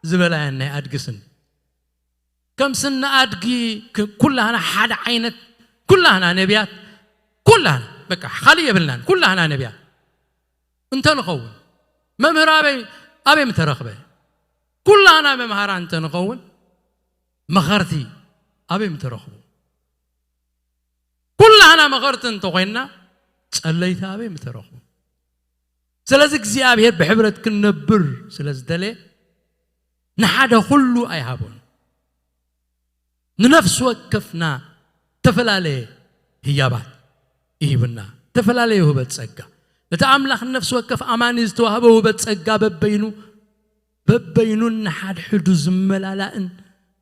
ዝበለ ናይ ኣድጊ ስኒ። ከም ስኒ ኣድጊ ክ-፣ ኩላህና ሓደ ዓይነት፣ ኩላህና ነቢያት፣ ኩላህና በቃ ካልእ የብልናን። ኩላህና ነቢያት እንተንኸውን፣ መምህር ኣበይ፣ ኣበይ ምተረኽበ? ኩላህና መምሃራን እንተንኸውን፣ መኸርቲ ኣበይ ምተረኽቡ? ኩላህና መኸርቲ እንተኾይንና፣ ጸለይቲ ኣበይ ምተረኽቡ? ስለዚ እግዚኣብሔር ብሕብረት ክንነብር ስለ ዝደለየ፣ ንሓደ ኩሉ ኣይሃቦን። ንነፍሲ ወከፍና ዝተፈላለየ ህያባት ይሂብና፣ ዝተፈላለየ ውህበት ጸጋ። እቲ ኣምላኽ ንነፍሲ ወከፍ ኣማኒ ዝተዋህበ ውህበት ጸጋ በበይኑ፣ በበይኑን ንሓድሕዱ ዝመላላእን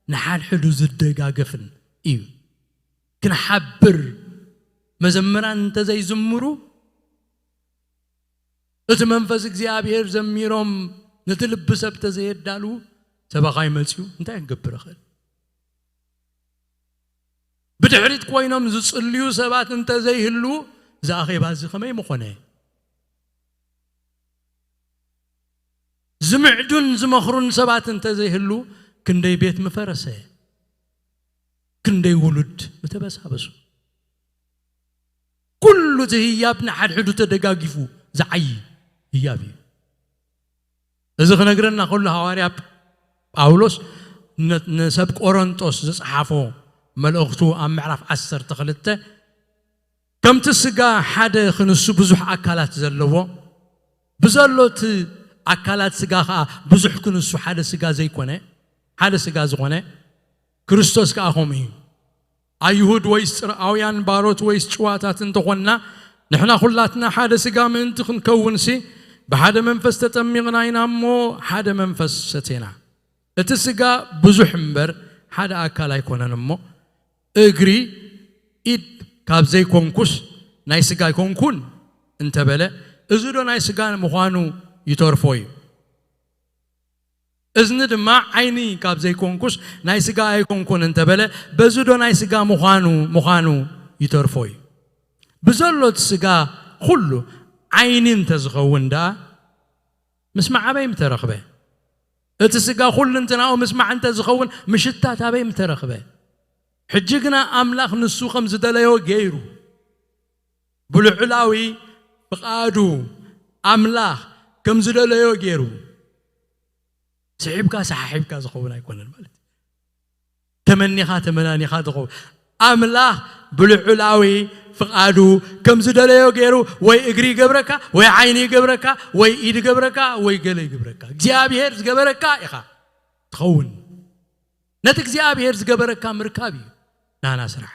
ንሓድሕዱ ዝደጋገፍን እዩ። ክንሓብር መዘምራን እንተዘይዝምሩ፣ እቲ መንፈስ እግዚኣብሔር ዘሚሮም ነቲ ልቢ ሰብ ተዘየዳልዉ፣ ሰበኻይ መጺኡ እንታይ ክገብር ይኽእል? ብድሕሪት ኮይኖም ዝጽልዩ ሰባት እንተዘይህልዉ፣ እዚ ኣኼባ እዚ ከመይ ምኾነ? ዝምዕዱን ዝመኽሩን ሰባት እንተዘይህልዉ፣ ክንደይ ቤት ምፈረሰ፣ ክንደይ ውሉድ ምተበሳበሱ። ኩሉ እቲ ህያብ ንሓድሕዱ ተደጋጊፉ ዝዓዪ ህያብ እዩ። እዚ ክነግረና ከሎ ሃዋርያ ጳውሎስ ነ-፣ ንሰብ ቆሮንጦስ ዝጸሓፎ መልእኽቱ ኣብ ምዕራፍ ዓሰርተ ክልተ፣ ከምቲ ስጋ ሓደ ክንሱ ብዙሕ ኣካላት ዘለዎ፣ ብዘሎ እቲ ኣካላት ስጋ ኸኣ ብዙሕ ክንሱ ሓደ ስጋ ዘይኮነ፣ ሓደ ስጋ ዝኾነ ክርስቶስ ከኣ ከምኡ እዩ። ኣይሁድ ወይስ ጽርኣውያን፣ ባሮት ወይስ ጭዋታት እንተኾንና፣ ንሕና ኩላትና ሓደ ስጋ ምእንቲ ክንከውንሲ፣ ብሓደ መንፈስ ተጠሚቕና ኢና እሞ፣ ሓደ መንፈስ ሰቴና። እቲ ስጋ ብዙሕ እምበር ሓደ ኣካል ኣይኮነን እሞ፣ እግሪ፣ ኢድ ካብ ዘይኮንኩስ ናይ ስጋ ኣይኮንኩን እንተበለ፣ እዚ ዶ ናይ ስጋ ምዃኑ ይተርፎ እዩ? እዝኒ ድማ ዓይኒ ካብ ዘይኮንኩስ ናይ ስጋ ኣይኮንኩን እንተበለ፣ በዚ ዶ ናይ ስጋ ምዃኑ፣ ምዃኑ ይተርፎ እዩ? ብዘሎ እቲ ስጋ ኩሉ ዓይኒ እንተዝኸውን ደኣ፣ ምስማዕ ኣበይ ምተረኽበ? እቲ ስጋ ኩልንትናኡ ምስማዕ እንተዝኸውን፣ ምሽታት ኣበይ ምተረኽበ? ሕጂ ግና ኣምላኽ ንሱ ከም ዝደለዮ ገይሩ፣ ብልዑላዊ ፍቓዱ ኣምላኽ ከም ዝደለዮ ገይሩ፣ ስሒብካ ሰሓሒብካ ዝኸውን ኣይኮነን ማለት እዩ። ተመኒኻ ተመናኒኻ ዝኸውን ኣምላኽ ብልዑላዊ ፍቓዱ ከም ዝደለዮ ገይሩ ወይ እግሪ ይገብረካ፣ ወይ ዓይኒ ይገብረካ፣ ወይ ኢድ ይገብረካ፣ ወይ ገለ ይገብረካ። እግዚኣብሔር ዝገበረካ ኢኻ ትኸውን። ነቲ እግዚኣብሔር ዝገበረካ ምርካብ እዩ ናና ስራሕ።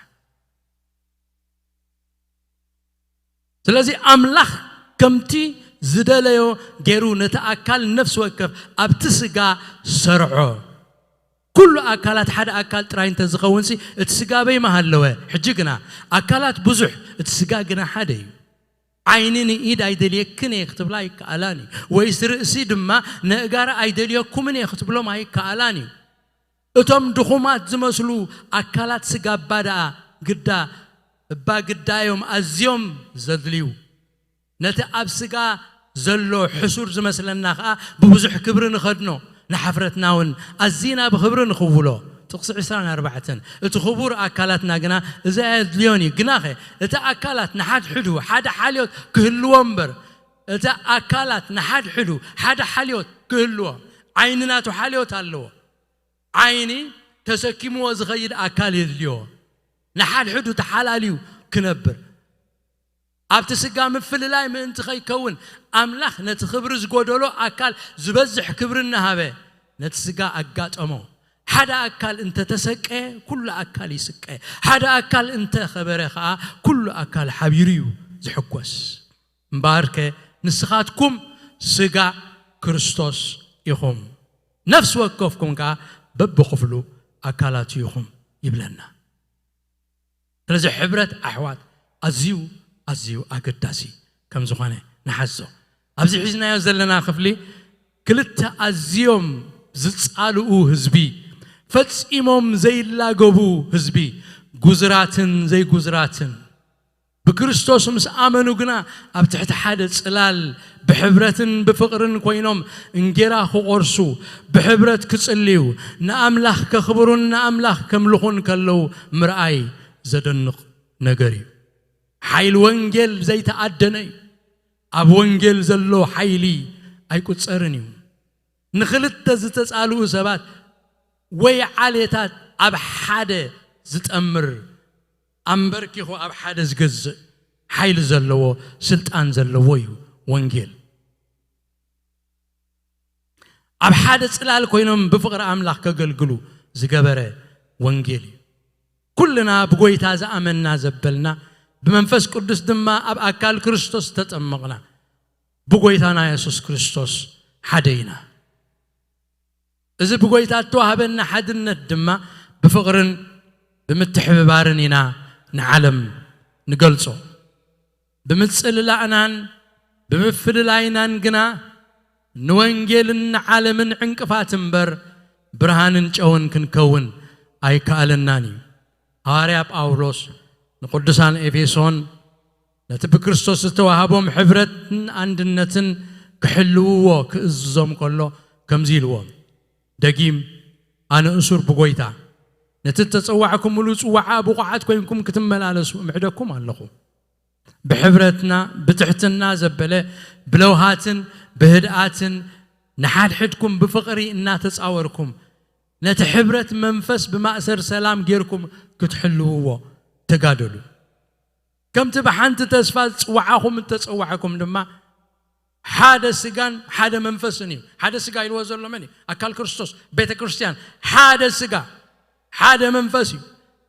ስለዚ ኣምላኽ ከምቲ ዝደለዮ ገይሩ ነቲ ኣካል ነፍሲ ወከፍ ኣብቲ ስጋ ሰርዖ። ኩሉ ኣካላት ሓደ ኣካል ጥራይ እንተዝኸውንሲ እቲ ስጋ ኣበይ ምሃለወ? ሕጂ ግና ኣካላት ብዙሕ፣ እቲ ስጋ ግና ሓደ እዩ። ዓይኒ ንኢድ ኣይደልየክን እየ ክትብላ ኣይከኣላን እዩ። ወይስ ርእሲ ድማ ነእጋር ኣይደልየኩምን እየ ክትብሎም ኣይከኣላን እዩ። እቶም ድኹማት ዝመስሉ ኣካላት ስጋ እባ ደኣ ግዳ፣ እባ ግዳ እዮም ኣዝዮም ዘድልዩ። ነቲ ኣብ ስጋ ዘሎ ሕሱር ዝመስለና ኸኣ ብብዙሕ ክብሪ ንኸድኖ፣ ንሓፍረትና እውን ኣዚና ብኽብሪ ንኽውሎ። ጥቕሲ ዕስራን ኣርባዕተን፣ እቲ ክቡር ኣካላትና ግና እዚ ኣየድልዮን እዩ። ግናኸ እቲ ኣካላት ንሓድሕዱ ሓደ ሓልዮት ክህልዎ እምበር፣ እቲ ኣካላት ንሓድሕዱ ሓደ ሓልዮት ክህልዎ፣ ዓይኒ ናቱ ሓልዮት ኣለዎ። ዓይኒ ተሰኪምዎ ዝኸይድ ኣካል የድልዮ፣ ንሓድሕዱ ተሓላልዩ ክነብር። ኣብቲ ስጋ ምፍልላይ ምእንቲ ኸይከውን፣ ኣምላኽ ነቲ ክብሪ ዝጎደሎ ኣካል ዝበዝሕ ክብሪ እናሃበ ነቲ ስጋ ኣጋጠሞ። ሓደ ኣካል እንተተሰቀየ፣ ኩሉ ኣካል ይስቀ። ሓደ ኣካል እንተኸበረ ኸኣ፣ ኩሉ ኣካል ሓቢሩ እዩ ዝሕጎስ። እምበኣርከ ንስኻትኩም ስጋ ክርስቶስ ኢኹም፣ ነፍሲ ወከፍኩም ከኣ በብኽፍሉ ኣካላቱ ኢኹም ይብለና። ስለዚ ሕብረት ኣሕዋት ኣዝዩ ኣዝዩ ኣገዳሲ ከም ዝኾነ ንሓዞ። ኣብዚ ሒዝናዮ ዘለና ክፍሊ ክልተ ኣዝዮም ዝጻልኡ ህዝቢ፣ ፈጺሞም ዘይላገቡ ህዝቢ፣ ጉዝራትን ዘይጉዝራትን፣ ብክርስቶስ ምስ ኣመኑ ግና ኣብ ትሕቲ ሓደ ጽላል ብሕብረትን ብፍቕርን ኮይኖም እንጌራ ክቖርሱ፣ ብሕብረት ክጽልዩ፣ ንኣምላኽ ከኽብሩን ንኣምላኽ ከምልኹን ከለዉ ምርኣይ ዘደንቕ ነገር እዩ። ሓይሊ ወንጌል ዘይተኣደነ እዩ። ኣብ ወንጌል ዘሎ ሓይሊ ኣይቁጸርን እዩ። ንኽልተ ዝተጻልኡ ሰባት ወይ ዓሌታት ኣብ ሓደ ዝጠምር፣ ኣምበርኪኹ ኣብ ሓደ ዝገዝእ ሓይሊ ዘለዎ፣ ስልጣን ዘለዎ እዩ ወንጌል። ኣብ ሓደ ጽላል ኮይኖም ብፍቕሪ ኣምላኽ ከገልግሉ ዝገበረ ወንጌል እዩ። ኩልና ብጎይታ ዝኣመንና ዘበልና፣ ብመንፈስ ቅዱስ ድማ ኣብ ኣካል ክርስቶስ ተጠመቕና፣ ብጎይታና የሱስ ክርስቶስ ሓደ ኢና። እዚ ብጎይታ እተዋህበና ሓድነት ድማ ብፍቕርን ብምትሕብባርን ኢና ንዓለም ንገልጾ። ብምጽልላእናን ብምፍልላይናን ግና ንወንጌልን ንዓለምን ዕንቅፋት እምበር ብርሃንን ጨውን ክንከውን ኣይከኣለናን እዩ። ሃዋርያ ጳውሎስ ንቅዱሳን ኤፌሶን ነቲ ብክርስቶስ ዝተዋህቦም ሕብረትን ኣንድነትን ክሕልውዎ ክእዝዞም ከሎ ከምዚ ኢልዎም፣ ደጊም ኣነ እሱር ብጎይታ ነቲ እተጸዋዕኩምሉ ጽዋዓ ብቑዓት ኮይንኩም ክትመላለሱ እምዕደኩም ኣለኹ። ብሕብረትና ብትሕትና ዘበለ ብለውሃትን ብህድኣትን ንሓድሕድኩም ብፍቕሪ እናተጻወርኩም ነቲ ሕብረት መንፈስ ብማእሰር ሰላም ጌርኩም ክትሕልውዎ ተጋደሉ። ከምቲ ብሓንቲ ተስፋ ዝጽዋዓኹም እተጸዋዕኩም ድማ ሓደ ስጋን ሓደ መንፈስን እዩ። ሓደ ስጋ ኢልዎ ዘሎ መን እዩ? ኣካል ክርስቶስ፣ ቤተ ክርስቲያን። ሓደ ስጋ፣ ሓደ መንፈስ እዩ።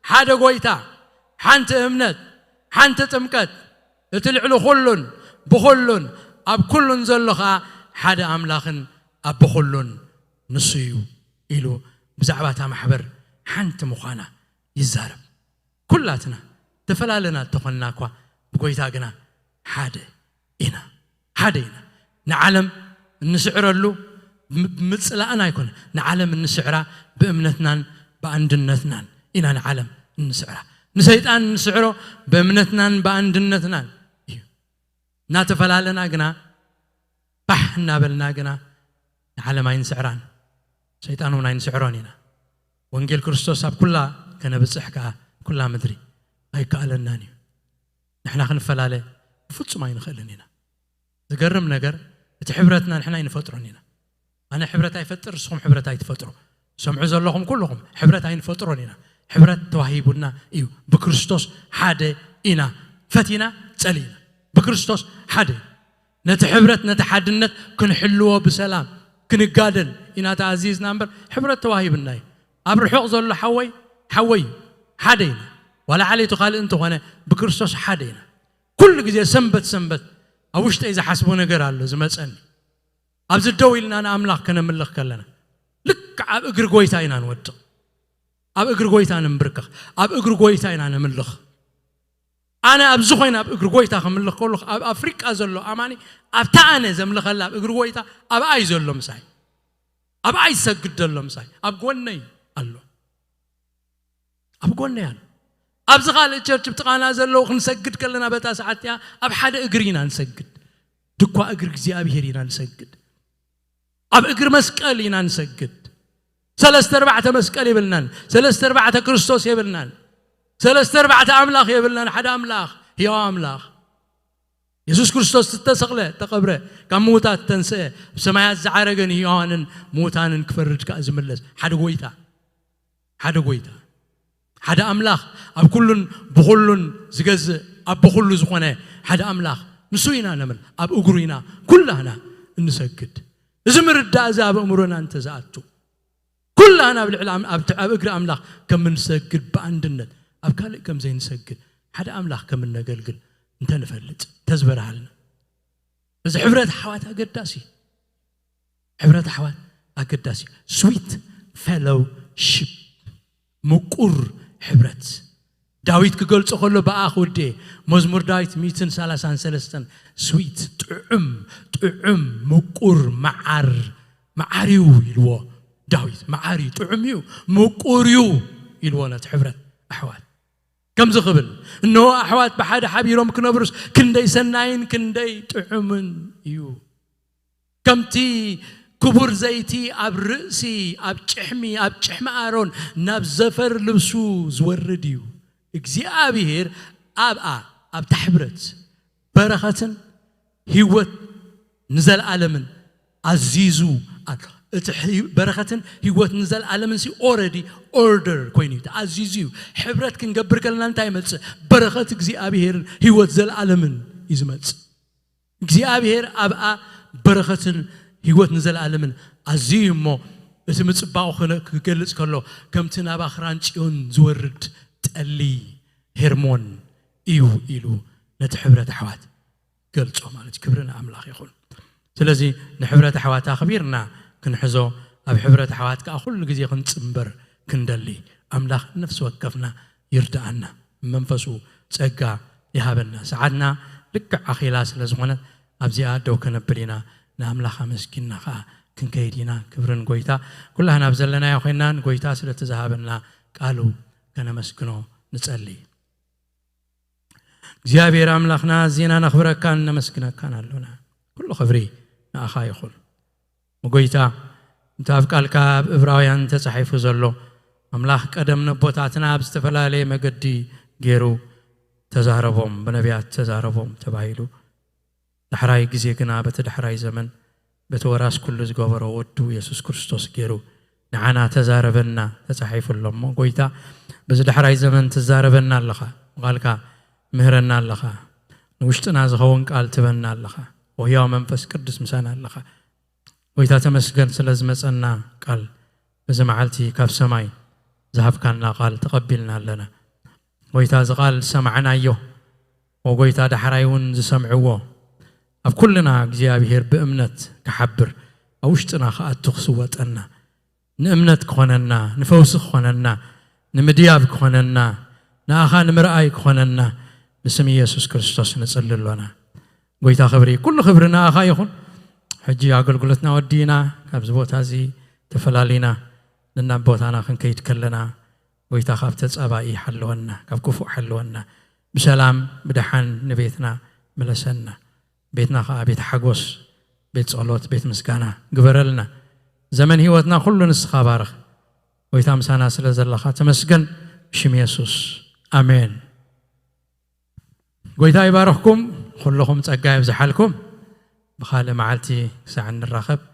ሓደ ጎይታ፣ ሓንቲ እምነት፣ ሓንቲ ጥምቀት፣ እቲ ልዕሊ ኩሉን ብኹሉን ኣብ ኩሉን ዘሎ ኸኣ ሓደ ኣምላኽን ኣቦ ኩሉን ንሱ እዩ ኢሉ ብዛዕባ እታ ማሕበር ሓንቲ ምዃና ይዛረብ። ኩላትና ተፈላለና እንተኾንና እኳ ብጎይታ ግና ሓደ ኢና። ሓደ ኢና። ንዓለም እንስዕረሉ ም-፣ ብምጽላእና ኣይኮነ። ንዓለም እንስዕራ ብእምነትናን ብኣንድነትናን ኢና ንዓለም እንስዕራ። ንሰይጣን እንስዕሮ ብእምነትናን ብኣንድነትናን እዩ። እናተፈላለና ግና፣ ባሕ እናበልና ግና ንዓለም ኣይንስዕራን፣ ሰይጣን እውን ኣይንስዕሮን ኢና። ወንጌል ክርስቶስ ኣብ ኩላ ከነብጽሕ ከኣ ኩላ ምድሪ ኣይከኣለናን እዩ። ንሕና ክንፈላለ ብፍጹም ኣይንኽእልን ኢና። ዝገርም ነገር፣ እቲ ሕብረትና ንሕና ኣይንፈጥሮን ኢና። ኣነ ሕብረት ኣይፈጥር፣ ንስኹም ሕብረት ኣይትፈጥሩ። ሰምዑ ዘለኹም ኩልኹም፣ ሕብረት ኣይንፈጥሮን ኢና። ሕብረት ተዋሂቡና እዩ። ብክርስቶስ ሓደ ኢና። ፈቲና፣ ጸሊእና። ብክርስቶስ ሓደ ኢና። ነቲ ሕብረት፣ ነቲ ሓድነት ክንሕልዎ ብሰላም ክንጋደል ኢና ተኣዚዝና እምበር፣ ሕብረት ተዋሂብና እዩ። ኣብ ርሑቕ ዘሎ ሓወይ፣ ሓወይ እዩ። ሓደ ኢና። ዋላ ዓሌቱ ካልእ እንተኾነ፣ ብክርስቶስ ሓደ ኢና። ኩሉ ግዜ ሰንበት ሰንበት ኣብ ውሽጠይ ዝሓስቦ ነገር ኣሎ ዝመጸኒ። ኣብዚ ደው ኢልና ንኣምላኽ ከነምልኽ ከለና፣ ልክዕ ኣብ እግሪ ጎይታ ኢና ንወድቕ። ኣብ እግሪ ጎይታ ንንብርከኽ። ኣብ እግሪ ጎይታ ኢና ነምልኽ። ኣነ ኣብዚ ኮይነ ኣብ እግሪ ጎይታ ከምልኽ ከለኹ፣ ኣብ ኣፍሪቃ ዘሎ ኣማኒ ኣብታ ኣነ ዘምልኸላ ኣብ እግሪ ጎይታ ኣብኣ እዩ ዘሎ ምሳይ። ኣብኣ ይሰግድ ዘሎ ምሳይ። ኣብ ጎነይ ኣሎ። ኣብ ጎነይ ኣሎ። ኣብዚ ካልእ ቸርች ብጥቓና ዘለዉ ክንሰግድ ከለና በታ ሰዓት እቲኣ ኣብ ሓደ እግሪ ኢና ንሰግድ። ድኳ እግሪ እግዚኣብሄር ኢና ንሰግድ። ኣብ እግሪ መስቀል ኢና ንሰግድ። ሰለስተ ኣርባዕተ መስቀል የብልናን። ሰለስተ ኣርባዕተ ክርስቶስ የብልናን። ሰለስተ ኣርባዕተ ኣምላኽ የብልናን። ሓደ ኣምላኽ፣ ህያው ኣምላኽ። የሱስ ክርስቶስ ዝተሰቕለ፣ ተቐብረ፣ ካብ ምዉታት ተንስአ፣ ብሰማያት ዝዓረገ ንህያዋንን ምዉታንን ክፈርድ ከኣ ዝምለስ ሓደ ጎይታ። ሓደ ጎይታ። ሓደ ኣምላኽ ኣብ ኩሉን ብኹሉን ዝገዝእ፣ ኣብ ብኹሉ ዝኾነ ሓደ ኣምላኽ ንሱ ኢና ነምል-፣ ኣብ እግሩ ኢና ኩላህና እንሰግድ። እዚ ምርዳእ እዚ ኣብ ኣእምሮና እንተዝኣቱ፣ ኩላህና ኣብ ልዕሊ ኣም-፣ ኣብ ት-፣ ኣብ እግሪ ኣምላኽ ከም እንሰግድ ብኣንድነት፣ ኣብ ካልእ ከም ዘይንሰግድ፣ ሓደ ኣምላኽ ከም እነገልግል እንተንፈልጥ፣ እንተዝበርሃልና። እዚ ሕብረት ኣሕዋት ኣገዳሲ እዩ። ሕብረት ኣሕዋት ኣገዳሲ እዩ። Sweet fellowship፣ ምቁር ሕብረት። ዳዊት ክገልጾ ከሎ ብኣ ክውድኤ፣ መዝሙር ዳዊት ሚእትን ሰላሳን ሰለስተን፣ ስዊት፣ ጥዑም፣ ጥዑም፣ ምቁር፣ መዓር፣ መዓር እዩ ኢልዎ ዳዊት። መዓር እዩ፣ ጥዑም እዩ፣ ምቁር እዩ ኢልዎ ነቲ ሕብረት ኣሕዋት። ከምዚ ክብል፣ እነሆ ኣሕዋት ብሓደ ሓቢሮም ክነብሩስ ክንደይ ሰናይን ክንደይ ጥዑምን እዩ። ከምቲ ክቡር ዘይቲ ኣብ ርእሲ፣ ኣብ ጭሕሚ፣ ኣብ ጭሕሚ ኣሮን ናብ ዘፈር ልብሱ ዝወርድ እዩ። እግዚኣብሔር ኣብኣ፣ ኣብታ ሕብረት በረኸትን ህይወት ንዘለኣለምን ኣዚዙ ኣሎ። እቲ ህይ-፣ በረኸትን ህይወት ንዘለኣለምን ሲ ኦረዲ ኦርደር ኮይኑ እዩ፣ ተኣዚዙ እዩ። ሕብረት ክንገብር ከለና እንታይ ይመጽእ? በረኸት እግዚኣብሔርን ህይወት ዘለኣለምን እዩ ዝመጽእ። እግዚኣብሔር ኣብኣ በረኸትን ህይወት ንዘለኣለምን ኣዝዩ እሞ፣ እቲ ምጽባቑ ክነ-፣ ክገልጽ ከሎ፣ ከምቲ ናብ ኣኽራን ጽዮን ዝወርድ ጠሊ ሄርሞን እዩ ኢሉ ነቲ ሕብረት ኣሕዋት ገልጾ ማለት እዩ። ክብሪ ንኣምላኽ ይኹን። ስለዚ ንሕብረት ኣሕዋት ኣኽቢርና ክንሕዞ፣ ኣብ ሕብረት ኣሕዋት ከኣ ኩሉ ግዜ ክንጽንበር ክንደሊ፣ ኣምላኽ ነፍሲ ወከፍና ይርድኣና፣ መንፈሱ ጸጋ ይሃበና። ሰዓትና ልክዕ ኣኺላ ስለ ዝኾነት ኣብዚኣ ደው ከነብል ኢና። ንኣምላኽ ኣመስጊንና ከኣ ክንከይድ ኢና። ክብርን ጎይታ ኩላህና ኣብ ዘለናዮ ኮይንና ንጎይታ ስለቲ ዝሃበና ቃሉ ከነመስግኖ ንጸሊ። እግዚኣብሔር ኣምላኽና ኣዚና ነኽብረካን ነመስግነካን ኣሎና። ኩሉ ክብሪ ንኣኻ ይኹን። ጎይታ፣ እንተ ኣብ ቃልካ ኣብ እብራውያን ተጻሒፉ ዘሎ፣ ኣምላኽ ቀደም ነቦታትና ኣብ ዝተፈላለየ መገዲ ገይሩ ተዛረቦም፣ ብነቢያት ተዛረቦም ተባሂሉ። ዳሕራይ ግዜ ግና በቲ ዳሕራይ ዘመን በቲ ወራስ ኩሉ ዝገበሮ ወዱ የሱስ ክርስቶስ ገይሩ ንዓና ተዛረበና፣ ተጻሒፉ ኣሎ። እሞ ጎይታ፣ በዚ ዳሕራይ ዘመን ትዛረበና ኣለኻ፣ ቃልካ ምህረና ኣለኻ፣ ንውሽጥና ዝኸውን ቃል ትበና ኣለኻ፣ ወህያው መንፈስ ቅዱስ ምሳና ኣለኻ። ጎይታ ተመስገን ስለ ዝመጸና ቃል፣ በዚ መዓልቲ ካብ ሰማይ ዝሃብካና ቃል ተቐቢልና ኣለና። ጎይታ፣ እዚ ቃል ዝሰማዕናዮ፣ ወጎይታ፣ ዳሕራይ እውን ዝሰምዕዎ፣ ኣብ ኩልና እግዚኣብሔር ብእምነት ክሓብር፣ ኣብ ውሽጥና ክኣቱ ክስወጠና፣ ንእምነት ክኾነና፣ ንፈውሲ ክኾነና፣ ንምድያብ ክኾነና፣ ንኣኻ ንምርኣይ ክኾነና፣ ብስም ኢየሱስ ክርስቶስ ንጽሊ ኣሎና። ጎይታ ክብሪ፣ ኩሉ ክብሪ ንኣኻ ይኹን። ሕጂ ኣገልግሎትና ወዲእና፣ ካብዚ ቦታ እዚ ተፈላሊና፣ ንናብ ቦታና ክንከይድ ከለና፣ ጎይታ ካብ ተጻባኢ ሓልወና፣ ካብ ክፉእ ሓልወና፣ ብሰላም ብደሓን ንቤትና ምለሰና። ቤትና ኸኣ ቤት ሓጎስ፣ ቤት ጸሎት፣ ቤት ምስጋና ግበረልና። ዘመን ህይወትና ኩሉ ንስኻ ባርኽ። ጎይታ ምሳና ስለ ዘለኻ ተመስገን። ብሽም የሱስ፣ ኣሜን። ጎይታ ይባርኽኩም፣ ኩልኹም ጸጋ የብዝሓልኩም። ብኻልእ መዓልቲ ክሳዕ እንራኸብ፣